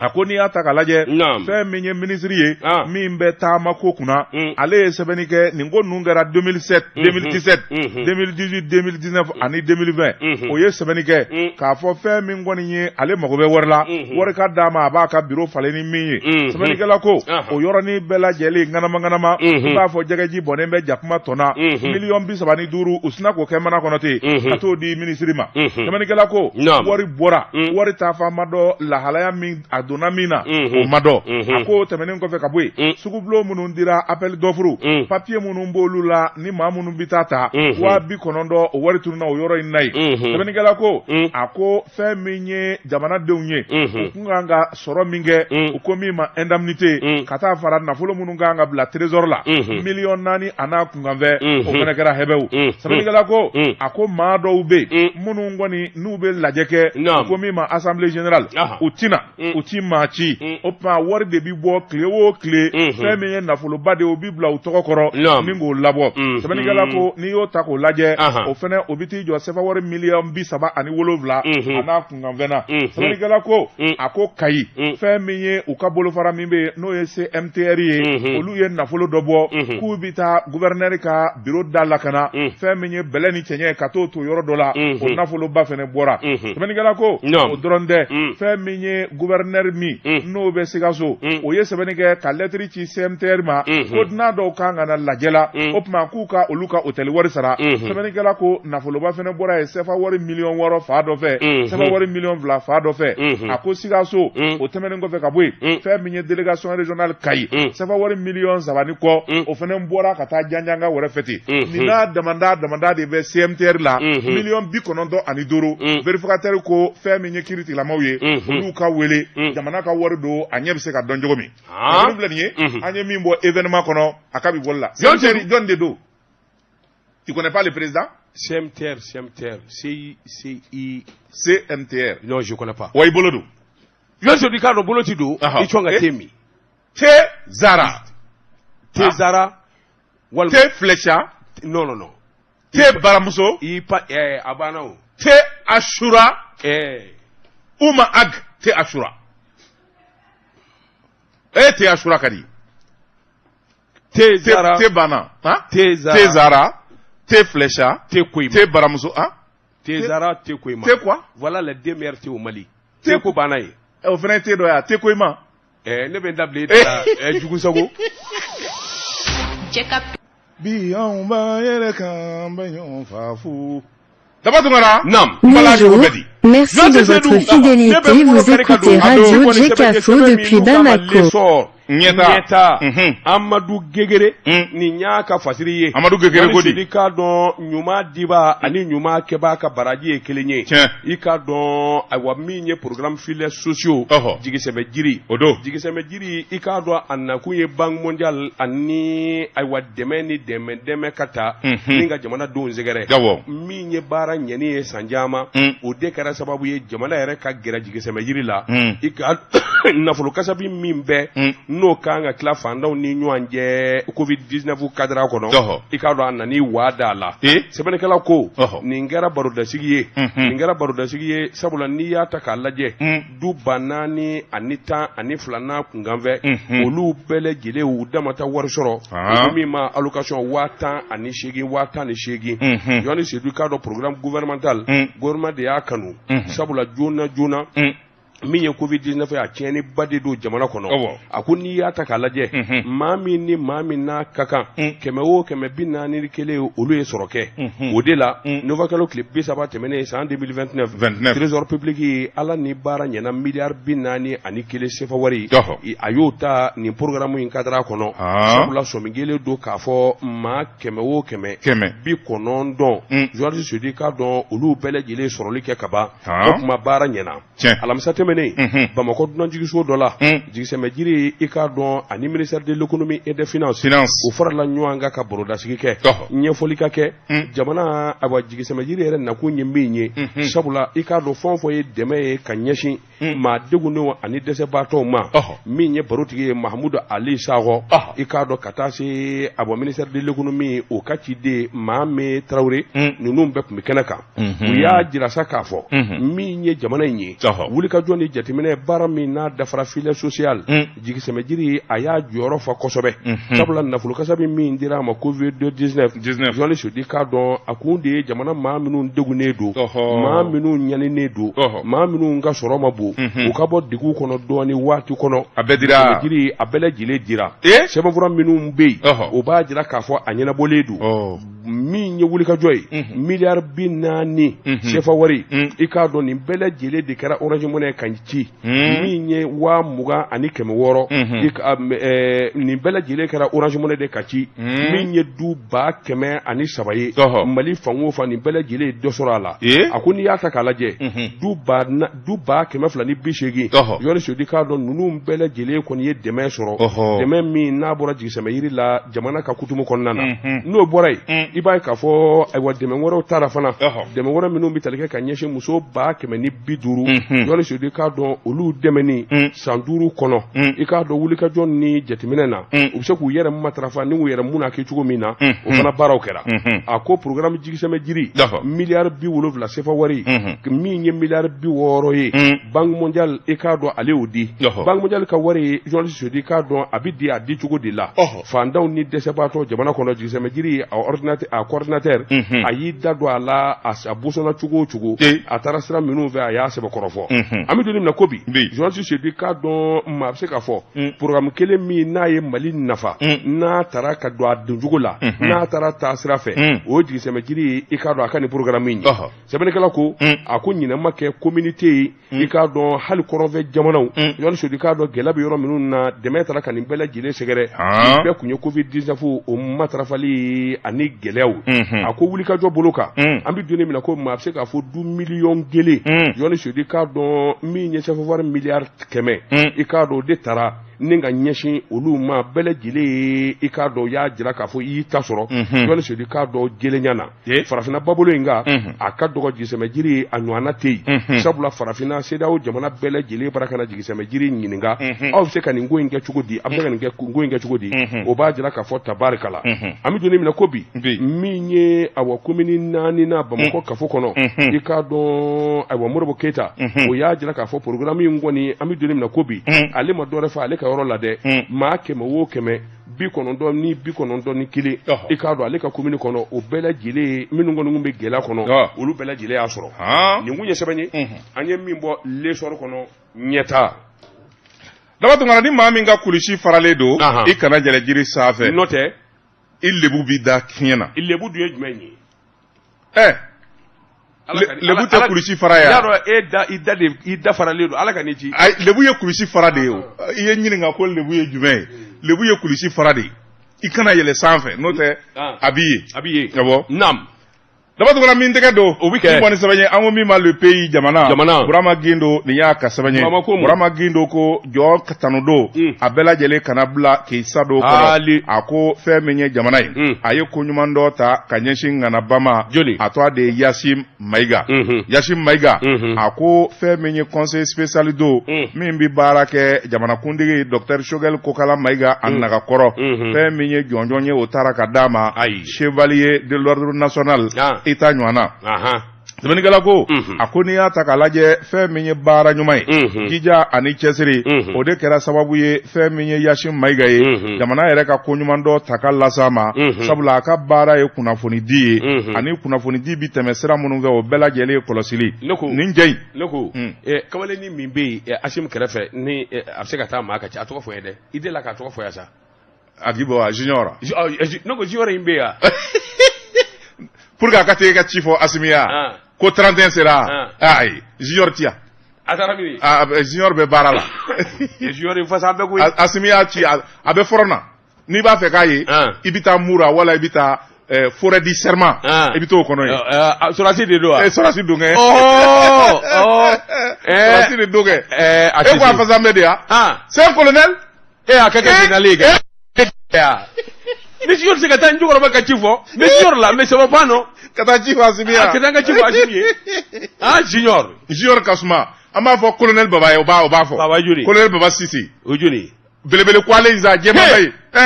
A ko n'i y'a ta k'a lajɛ, fɛn min ye minisiri ye min bɛ taama ko kunna, ale ye sɛbɛnni kɛ. Nin ko ninnu kɛra 2007, 2017, 2018, 2019 ani 2020. O ye sɛbɛnni kɛ k'a fɔ fɛn min kɔni ye, ale mago bɛ wari la, wari ka d'a ma, a b'a ka bureau falen ni min ye. Sɛbɛnnikɛla ko o yɔrɔnin bɛɛ lajɛlen ŋanama ŋanama, i b'a fɔ jɛgɛji bɔnnen bɛ jakuma tɔ na, miliyɔn 35, u sinna k'o kɛ mana kɔnɔ ten ka t'o di minisiri ma. Sɛbɛnnikɛla ko wari bɔra, wari taafan ma dɔn, lahalaya min a donna min na, o ma dɔn. A ko tɛmɛnen kɔfɛ ka bɔ yen, sugubulon minnu dira appel d'offre, papier minnu b'olu la ni maa minnu bɛ taa ta, 90,000, o wari tununna o yɔrɔ in na yen. Sɛbɛnnikɛla ko a ko fɛn min ye jamanadenw ye, u kun kan ka sɔrɔ min kɛ, u ko min ma indemnité, ka taa fara nafolo minnu kan ka bila trésor la, miliyɔn 4 a n'a kunkanfɛ, o fana kɛra hɛbɛw. Sɛbɛnnikɛla ko a ko maa dɔw bɛ yen minnu kɔni n'u bɛ lajɛ kɛ, u ko min ma assemblée générale, u tina u t'i bi maa ci o tuma wari de bi bɔ tile o tile fɛn min ye nafoloba de ye o bi bila u tɔgɔ kɔrɔ ni k'o labɔ sɛbɛnnikɛla ko n'i y'o ta k'o lajɛ o fɛnɛ o bɛ t'i jɔ sefa wari miliyɔn 37 a n'a kunkanfɛn na sɛbɛnnikɛla ko a ko Kayi fɛn min ye u ka bolofara min bɛ yen n'o ye CMTR ye olu ye nafolo dɔ bɔ k'u bɛ taa gouverneur ka bureau da lakana fɛn min ye bɛlɛ ni cɛncɛn ka t'o to yɔrɔ dɔ la o nafoloba fɛnɛ bɔra sɛbɛnnikɛla ko o dɔrɔn tɛ fɛn min ye gouverneur min n'o bɛ Sikaso o ye sɛbɛnni kɛ ka lɛtiri ci CMTR ma ko dunan dɔw kan ka na lajɛ la o tuma k'u ka olu ka hôtel wari sara sɛbɛnnikɛla ko nafoloba fɛnɛ bɔra yen sefa wari miliyɔn 6 fa dɔ fɛ sefa wari miliyɔn 2 fa dɔ fɛ a ko Sikaso o tɛmɛnen kɔfɛ ka bɔ yen fɛn min ye délégation régionale Kayi sefa wari miliyɔn 3 ni kɔ o fɛnɛ bɔra ka taa janjanga wɛrɛ fɛ ten nin n'a damanda damanda de bɛ CMTR la miliyɔn 95 vérificateur ko fɛn min ye kiiritigilamaw ye olu ka wele jamana ka wari don a ɲɛ bɛ se ka dɔn cogo min filɛ nin ye an ye min bɔ événement kɔnɔ a ka bi bɔli la CMTR jɔn de don? Tu connais pas le président? CMTR, CMTR, C C I CMTR. Non, je connais pas. Wa i bolo don. Yɔrɔ i k'a dɔn bolo ti don i sɔn ka te min. Te Zara. Te Zara. Walima Te Flecha. Non, non, non. Te Baramuso. I pa a banna o. Te Ashura. Uma Ag Te Ashura. Te Ashura ka di. Te Zara. Te banna. Te Zara. Te Zara. Te Flecha. Te Koyima. Te Baramuso. Te Zara, Te Koyima. Te quoi? Voilà les deux meilleurs thés au Mali. Te ko banna ye. O fana ye te dɔ ye a Te Koyima. Ne bɛ n da bila e da la jugu sago. Cɛ ka Bi anw b'an yɛrɛ kan an bɛ ɲɔgɔn fa fu. Daba Tunkara. Naam. Bonjour, merci de votre fidélité. Vous écoutez Radio Djekafo depuis Bamako. Ɲɛta Amadu Gegere nin y'a ka fasiri ye. Amadu Gegere ko di? I k'a dɔn ɲuman diba ani ɲuman kɛbaa ka baraji ye kelen ye. I k'a dɔn ayiwa min ye programme filets sociaux jigisɛmɛ jiri. O don. Jigisɛmɛ jiri i k'a dɔn a nakun ye Banque mondiale ani ayiwa dɛmɛ ni dɛmɛ ka taa min ka jamanadenw sɛgɛrɛ. Min ye baara ɲɛni ye san caman o de kɛra sababu ye jamana yɛrɛ ka gɛrɛ jigisɛmɛ jiri la. I ka nafolo kasabi min bɛ n'o kan ka tila fantanw ni ɲɔgɔn cɛ Covid-19 cadre kɔnɔ i k'a dɔn a nana wa da la. Sɛbɛnnikɛla ko nin kɛra barodasigi ye nin kɛra barodasigi ye sabula n'i y'a ta k'a lajɛ du 4012 n'a kunkanfɛ olu bɛɛ lajɛlen u dama ta wari sɔrɔ o min ma allocation 18,000 18,000 Jɔnni Sedu k'a dɔn programme gouvernemental gouvernement de y'a kanu sabula joona joona min ye Covid-19 ye a tiɲɛniba de don jamana kɔnɔ. A ko n'i y'a ta k'a lajɛ maa min ni maa min n'a ka kan 100 o 141 olu ye sɔrɔ kɛ o de la novembre kalo tile 30 tɛmɛnen san 2029 trésor public ala ni baara ɲɛna miliyari 41 sefa wari a y'o ta nin programme in cadre kɔnɔ sabula sɔmi kelen don k'a fɔ maa 100 o 190 Georges Sedu k'a dɔn olu bɛɛ lajɛlen sɔrɔli kɛ ka ban o tuma baara ɲɛna. Alamisa tɛmɛnen Bamakɔ dunanjiginso dɔ la jigisɛmɛ jiri i k'a dɔn ani ministère de l'économie et des finances o farala ɲɔgɔn kan ka barodasigi kɛ ɲɛfɔli ka kɛ jamana ayiwa jigisɛmɛ jiri yɛrɛ nakun ye min ye sabula i k'a dɔn fɛn o fɛn ye dɛmɛ ye ka ɲɛsin maa degunnenw ani dɛsɛbaatɔw ma min ye barotigi ye Mahamudu Ali Sakɔ i k'a dɔn ka taa se a bɔ ministère de l'économie o ka ciden Maame Tarawele ninnu bɛɛ tun bɛ kɛnɛ kan. U y'a jira sa k'a fɔ min ye jamana in ye wulikajɔ ni jateminɛ baara min n'a dafara filet social jigisɛmɛ jiri a y'a jɔyɔrɔ fa kosɛbɛ sabula nafolo kasabi min dira a ma Covid-19 Jɔnni Sedu k'a dɔn a kun de ye jamana maa minnu degunnen don maa minnu ɲaninen don maa minnu ka sɔrɔ ma bon u ka bɔ degun kɔnɔ dɔɔni waati kɔnɔ a bɛɛ dira jiri a bɛɛ lajɛlen dira sɛbɛnfura minnu bɛ yen o b'a jira k'a fɔ a ɲɛnabɔlen don min ye wulikajɔ ye miliyari 40 sefa wari i k'a dɔn nin bɛɛ lajɛlen de kɛra Orange Money kan ci min ye 20,600 nin bɛɛ lajɛlen kɛra Orange Money de ka ci min ye du 103,000 ye Mali fan o fan nin bɛɛ lajɛlen ye dɔ sɔrɔ a la a ko n'i y'a ta k'a lajɛ du 280,000 Jɔnni Sedu k'a dɔn ninnu bɛɛ lajɛlen kɔni ye dɛmɛ sɔrɔ dɛmɛ min n'a bɔra jigisɛmɛ yiri la jamana ka kutumu kɔnɔna na n'o bɔra yen I b'a ye k'a fɔ ayiwa, dɛmɛ wɛrɛw taara fana, dɛmɛ wɛrɛ minnu bɛ tali kɛ ka ɲɛsin muso 150,000, journaliste Seydou, i k'a dɔn olu dɛmɛni san 5 kɔnɔ, i k'a dɔn wulikajɔ ni jateminɛ na, u bɛ se k'u yɛrɛ matarafa ni k'u yɛrɛ mun kɛ cogo min na, o fana baaraw kɛra. A ko programme jigisɛmɛ jiri, miliyari 70 sefa wari, min ye miliyari 60 ye, Banque mondiale, i k'a dɔn ale y'o di. Banque mondiale ka wari ye, journaliste Seydou, i k'a dɔn a bɛ di a di cogo de la fantanw ni dɛsɛbaatɔ jamana kɔnɔ. Jigisɛmɛ jiri, a ordinateur, a coordinateur, a y'i da don a la, a bosonna cogo o cogo, a taara sira minnu fɛ, a y'a sɛbɛkɔrɔ fɔ. An bɛ don min na ko bi, journaliste Seydou, i k'a dɔn maa bɛ se k'a fɔ programme kelen min n'a ye Mali nafa, n'a taara ka don a doncogo la, n'a taara taa sira fɛ, o ye jigisɛmɛ jiri ye. I k'a dɔn a ka nin programme in ye, sɛbɛnnikɛla ko, a ko ɲinɛ ma kɛ communauté ye. I k'a dɔn hali kɔrɔnfɛ jamanaw, journaliste Seydou, i k'a dɔn gɛlɛya bɛ yɔrɔ minnu na, dɛmɛ taara ka nin bɛɛ lajɛlen sɛgɛrɛ. Nin bɛɛ kun ye Covid 19 o matarafali ani gɛlɛyaw. A ko wulikajɔ bolo kan, an bɛ don min na ko maa bɛ se k'a fɔ du miliyɔn 1, journaliste Seydou, i k'a dɔn min ye CFA wari miliyari 100, i k'a dɔn o de taara ni ka ɲɛsin olu ma bɛɛ lajɛlen ye. I k'a dɔn u y'a jira k'a fɔ i y'i ta sɔrɔ, journaliste Seydou, i k'a dɔn jɛlenya na. Farafinna babolo in kan, a ka dɔgɔ jigisɛmɛ jiri a ɲɔgɔnna tɛ yen, sabula farafinna CEDEAO jamana bɛɛ lajɛlen bara ka na jigisɛmɛ jiri ɲininka: aw bɛ se ka nin ko in kɛ cogo di? A bɛ se ka nin ko in kɛ cogo di? O b'a jira k'a fɔ tabarikala. An bɛ don min na ko bi, min ye awa commune naani na Bamakɔ kafo kɔnɔ, i k'a dɔn ayiwa Modibo Keyita, o y'a jira k'a fɔ programme in kɔni, an bɛ don min na ko bi, ale ma dɔwɛrɛ fɔ ale ka yɔrɔ la dɛ, maa kɛmɛ o kɛmɛ 91, i k'a dɔn ale ka commune kɔnɔ, o bɛɛ lajɛlen minnu kɔni bɛ gɛlɛya kɔnɔ, olu bɛɛ lajɛlen y'a sɔrɔ. Nin kun ye sɛbɛn ye an ye min bɔ L'Essor kɔnɔ ɲɛta. Daba Tunkara, ni maa min ka kulusi faralen don, i kana jɛlɛ jiri sanfɛ. N'o tɛ, i lebu b'i da fiɲɛ na. I lebu dun ye jumɛn ye? Ɛ, lebu tɛ kulusi fara yan. Y'a dɔn e da, i da de, i da faralen don, Ala ka n'i ci. Ayi, lebu ye kulusi fara de ye. O i ye ɲininka ko lebu ye jumɛn ye? Lebu ye kulusi fara de ye. I kana yɛlɛ sanfɛ, n'o tɛ a b'i ye. A b'i ye. Awɔ. Naam. Daba Tunkara, min tɛgɛ don, o bɛ kɛ. Ni kɔni sɛbɛn ye, an ko min ma Le Pays, jamana. Jamana. Burama Gindo, nin y'a ka sɛbɛn ye. Burama ko mun? Burama Gindo ko jɔ tanu don, a bɛɛ lajɛlen kana bila k'i sa don kɔnɔ. A ko fɛn min ye jamana ye, a ye ko ɲuman dɔ ta ka ɲɛsin ŋanaba ma. Joli? A tɔgɔ de ye Yasim Mayiga. Yasim Mayiga, a ko fɛn min ye conseil spécial don min bɛ baara kɛ jamanakuntigi docteur Choguel Kokala Mayiga a nagakɔrɔ, fɛn min ye jɔnjɔn ye, o taara ka d'a ma. Ayi. Chevalier de l'ordre national, i ta ɲɔgɔn na. Sɛbɛnnikɛla ko, a ko n'i y'a ta k'a lajɛ, fɛn min ye baara ɲuman ye, jija ani cɛsiri, o de kɛra sababu ye fɛn min ye Yasim Mayiga ye, jamana yɛrɛ ka ko ɲuman dɔ ta ka las'a ma, sabula a ka baara ye kunnafoni di ye, ani kunnafoni di bi tɛmɛ sira minnu fɛ, o bɛɛ lajɛlen ye kɔlɔsili nin jɛ in. Ne ko, kamalennin min bɛ yen Asimi kɛrɛfɛ, ni a bɛ se ka taa maa ka ca, a tɔgɔ fɔ n ye dɛ, i delila k'a tɔgɔ fɔ yan sa. A k'i bɔ a junior. Ne ko junior in bɛ yen wa? Pour que a ka taa ka ci fɔ Asimi ya ko 31 sera, ayi, junior ti yan. A taara min? Junior bɛ baara la. Junior in fasa bɛɛ koyi. Asimi y'a ci, a bɛ front na. N'i b'a fɛ k'a ye, i bɛ taa Mura wala i bɛ taa forêt du serment, i bɛ t'o kɔnɔ yen. Sɔrɔdasi de don wa? Sɔrɔdasi don kɛ. Sɔrɔdasi de don kɛ. E ko a fasa bɛ de ya? C'est un colonel. E y'a kɛ général ye kɛ. Ni junior se ka taa n cɛkɔrɔba ka ci fɔ, n bɛ junior la, mais ça va pas, non? Ka taa ci fɔ Asimi ya. Ka taa n ka ci fɔ Asimi ye. Ah, junior. Junior Kasuma, an b'a fɔ colonel Baba ye, o b'a fɔ. Baba joli? Colonel Baba Sisi. O joli? Belebele ko ale in sa, jɛman ba ye. Ɛ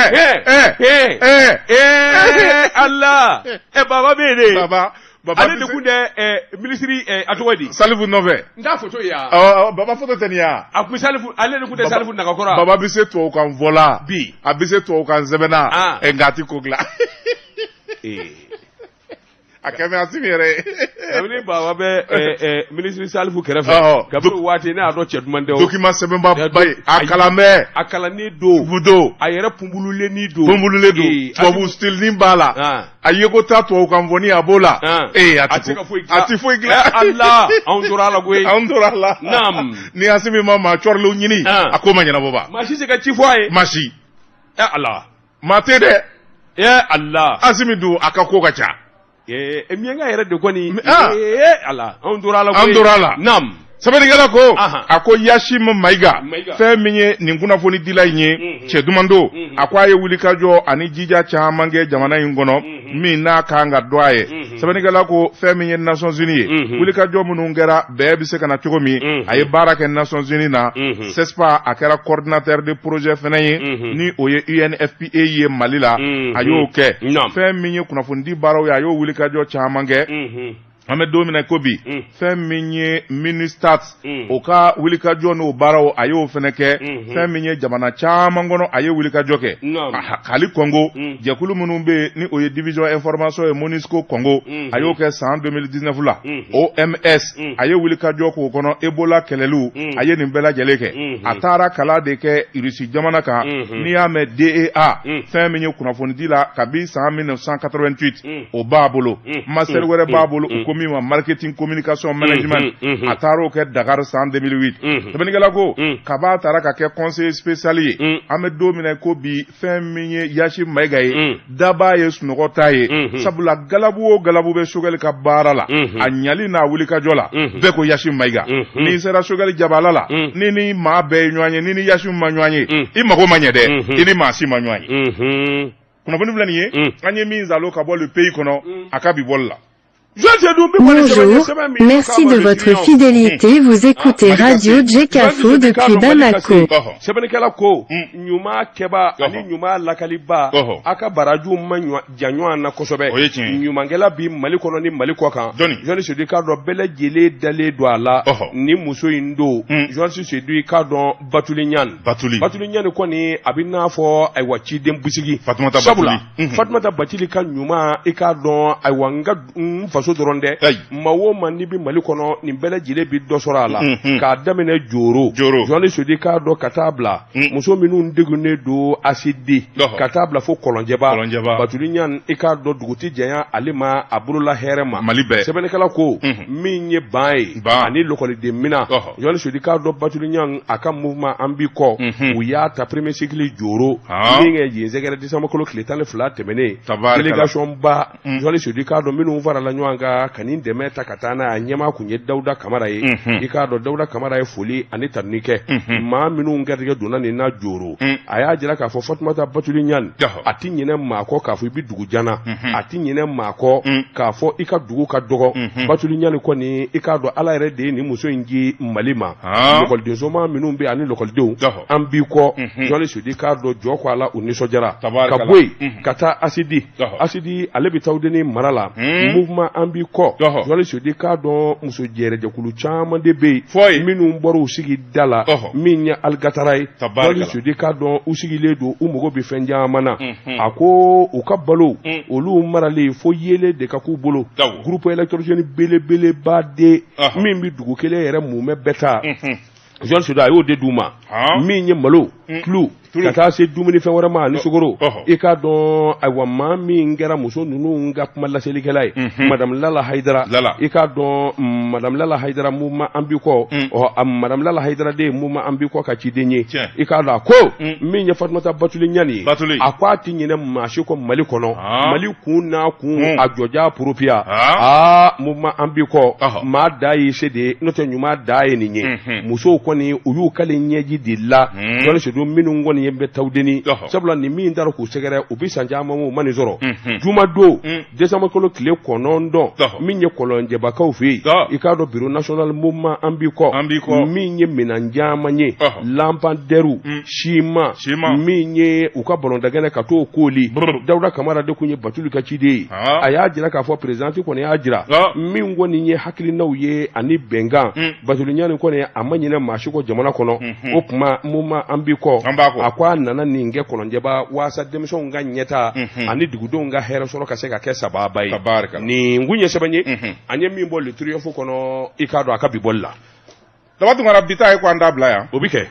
Ala, ɛ, Baba bɛ yen de. Baba. Baba ale de kun tɛ minisiri, a tɔgɔ di? Salifu nɔfɛ. N t'a photo ye wa? Awɔ, Baba photo tɛ nin ye wa? A kun Salifu, ale de kun tɛ Salifu nagakɔrɔ. Baba bɛ se tubabukan fɔ la. Bi. A bɛ se tubabukan sɛbɛn na. Nka a ti ko dilan. A kɛmɛ Asimi yɛrɛ ye. Kabini Baba bɛ minisiri Salifu kɛrɛfɛ. Kabini o waati ne y'a dɔn cɛ duman tɛ o. Document sɛbɛnba ba ye. A kalan bɛ. A kalannen don. Budo. A yɛrɛ punbululennin don. Punbululen don. Tubabu style nin b'a la. A ye ko taa tubabukan fɔni a b'o la. Ee, a tɛ foyi dilan. A tɛ foyi dilan. Ala, anw tora a la koyi. Anw tora a la. Naam. Ni Asimi ma maa cɔrilenw ɲini, a ko ma ɲɛnabɔ ba. Maa si tɛ ka ci fɔ a ye. Maa si. Ɛ Ala. Maa tɛ dɛ. Ɛ Ala. Asimi dun, a ka ko ka ca. Miyanka yɛrɛ de kɔni. Ee Ala, anw tora a la koyi. An tora a la. Naam. Sɛbɛnnikɛla ko a ko Yasim Mayiga fɛn min ye nin kunnafonidila in ye cɛ duman don, a ko a ye wulikajɔ ani jija caman kɛ jamana in kɔnɔ min n'a kan ka dɔn a ye. Sɛbɛnnikɛla ko fɛn min ye Nations Unies ye, wulikajɔ minnu kɛra bɛɛ bɛ se ka na cogo min, a ye baara kɛ Nations Unies na, CESPA, a kɛra coordinateur de projet fɛnɛ ye, ni o ye UNFPA ye Mali la, a y'o kɛ. Fɛn min ye kunnafonidi baaraw ye, a y'o wulikajɔ caman kɛ. An bɛ don min na ko bi, fɛn min ye MINUSTAH, o ka wulikajɔ n'o baaraw, a y'o fɛnɛ kɛ. Fɛn min ye jamana caman kɔnɔ, a ye wulikajɔ kɛ. Hali Congo, jɛkulu minnu bɛ yen ni o ye division information ye, MONUSCO Congo, a y'o kɛ san 2019 la. OMS, a ye wulikajɔ k'o kɔnɔ, Ebola kɛlɛliw, a ye nin bɛɛ lajɛlen kɛ. A taara kalan de kɛ Irisi jamana kan. N'i y'a mɛn DEA, fɛn min ye kunnafonidi la kabi san 1988, o b'a bolo. Master wɛrɛ b'a bolo, o ko min ma marketing communication management, a taara o kɛ Dakar san 2008. Sɛbɛnnikɛla ko kaba taara ka kɛ conseiller spécial ye. An bɛ don min na ko bi, fɛn min ye Yasim Mayiga ye, daba ye sunɔgɔ ta ye, sabula galabu o galabu bɛ Choguel ka baara la, a ɲali n'a wulikajɔ la, bɛɛ ko Yasim Mayiga. N'i sera Choguel jabala la, ni maa bɛɛ ye ɲɔgɔn ye, ni Yasim ma ɲɔgɔn ye, i mago ma ɲɛ dɛ, i ni maa si ma ɲɔgɔn ye. Kunnafoni filɛ nin ye, an ye min zalo ka bɔ le pays kɔnɔ, a ka bi bɔli la. Bonjour, merci de votre fidélité. Vous écoutez Radio Djekafo depuis Bamako. Sɛbɛnnikɛla ko ɲuman kɛba ani ɲuman lakaliba, a ka barajiw ma jan ɲɔgɔn na kosɛbɛ. Ɲumankɛla bi Mali kɔnɔ ni Mali kɔ kan, Journaliste Seydou, i k'a dɔn bɛɛ lajɛlen dalen don a la. Ni muso in don, Journaliste Seydou, i k'a dɔn Batuli Ɲani, Batuli Ɲani kɔni, a bɛ n'a fɔ ayiwa ciden busigi. Fatumata. Sabula Fatumata Batili ka ɲuman, i k'a dɔn ayiwa n ka n faso dɔrɔn dɛ, maa o maa n'i bɛ Mali kɔnɔ, nin bɛɛ lajɛlen bɛ dɔ sɔrɔ a la, k'a daminɛ Joro, Journaliste Seydou, i k'a dɔn ka taa bila muso minnu degunnen don ACD, ka taa bila fo Kɔlɔnjɛba. Batuli Ɲani, i k'a dɔn dugu tɛ janya ale ma a bolola hɛrɛ ma. Mali bɛɛ. Sɛbɛnnikɛla ko min ye ban ye ani lɔkɔliden mina, Journaliste Seydou, i k'a dɔn Batuli Ɲani a ka mouvement An b'i kɔ, u y'a ta premier cycle Joro min kɛ yen sɛgɛrɛ décembre kalo tile 12 tɛmɛnen. Délégation ba, Journaliste Seydou, i k'a dɔn minnu farala ɲɔgɔn kan ka nin dɛmɛ ta ka taa n'a ye, a ɲɛmaa kun ye Dawuda Kamara ye. I k'a dɔn Dawuda Kamara ye foli ani tanuni kɛ maa minnu garijɛgɛ donna nin na Joro. A y'a jira k'a fɔ Fatumata Batuli Ɲani, a ti ɲinɛ maa kɔ k'a fɔ i bɛ dugu jan na, a ti ɲinɛ maa kɔ k'a fɔ i ka dugu ka dɔgɔ. Batuli Ɲani kɔni, i k'a dɔn Ala yɛrɛ de ye nin muso in di Mali ma. Lɔkɔlidensoma minnu bɛ ani lɔkɔlidenw, an b'i kɔ. Journaliste Seydou, i k'a dɔn jɔ ko a la, u nisɔndiyara. Ka bɔ yen ka taa Asidi, Asidi ale bɛ Tawudeni mara la, mouvement An b'i kɔ, Journaliste Seydou, i k'a dɔn muso jɛrɛjɛkulu caman de bɛ yen minnu bɔra u sigi da la, min ye Aligatara ye. Journaliste Seydou, i k'a dɔn u sigilen don, u mago bɛ fɛn caman na. A ko u ka balo olu maralen fo yeelen de ka k'u bolo. Groupe électrogène belebeleba de min bɛ dugu kelen yɛrɛ mumɛ bɛɛ ta, Journaliste Seydou, a y'o de d'u ma. Min ye malo, tulu, ka taa se dumunifɛn wɛrɛ ma ani sukaro, i k'a dɔn ayiwa maa min kɛra muso ninnu ka kuma laselikɛla ye, madame Lala Hayidara. I k'a dɔn madame Lala Hayidara, mouvement An b'i kɔ, ɔ madame Lala Hayidara de ye mouvement An b'i kɔ ka ciden ye. I k'a dɔn a ko min ye Fatumata Batuli Ɲani ye, a ko a tɛ ɲinɛ maa si kɔ Mali kɔnɔ, Mali kun n'a kun a jɔja poropiya. Aa, mouvement An b'i kɔ, maa da y'i se de ye, n'o tɛ ɲuman da ye nin ye. Musow kɔni, u y'u kale ɲɛji de la, Journaliste Seydou, minnu kɔni ye bɛ Tawudeni, sabula nin min taara k'u sɛgɛrɛ, u bɛ san caman u ma nin sɔrɔ. Jumadon décembre kalo tile 9, min ye Kɔlɔnjɛbakaw fɛ yen, i k'a dɔn bureau national mouvement An b'i kɔ, min ye minɛn caman ye, lampadaires, siman, min ye u ka balɔntagɛnɛ ka t'o kooli. Dawuda Kamara de kun ye Batuli ka ciden ye. A y'a jira k'a fɔ présidente kɔni y'a jira min kɔni ye hakilinaw ye ani bɛnkan. Batuli Ɲani kɔni, a ma ɲinɛ maa si kɔ jamana kɔnɔ. O tuma mouvement An b'i kɔ, a ko a nana nin kɛ Kɔlɔnjɛba waasa denmisɛnw ka ɲɛta ani dugudenw ka hɛrɛ sɔrɔ ka se ka kɛ sababa ye. Nin kun ye sɛbɛn ye an ye min bɔ Le Triomphe kɔnɔ, i k'a dɔn a ka bi bɔli la. Daba Tunkara, bi ta ye ko an t'a bila yan. O bɛ kɛ.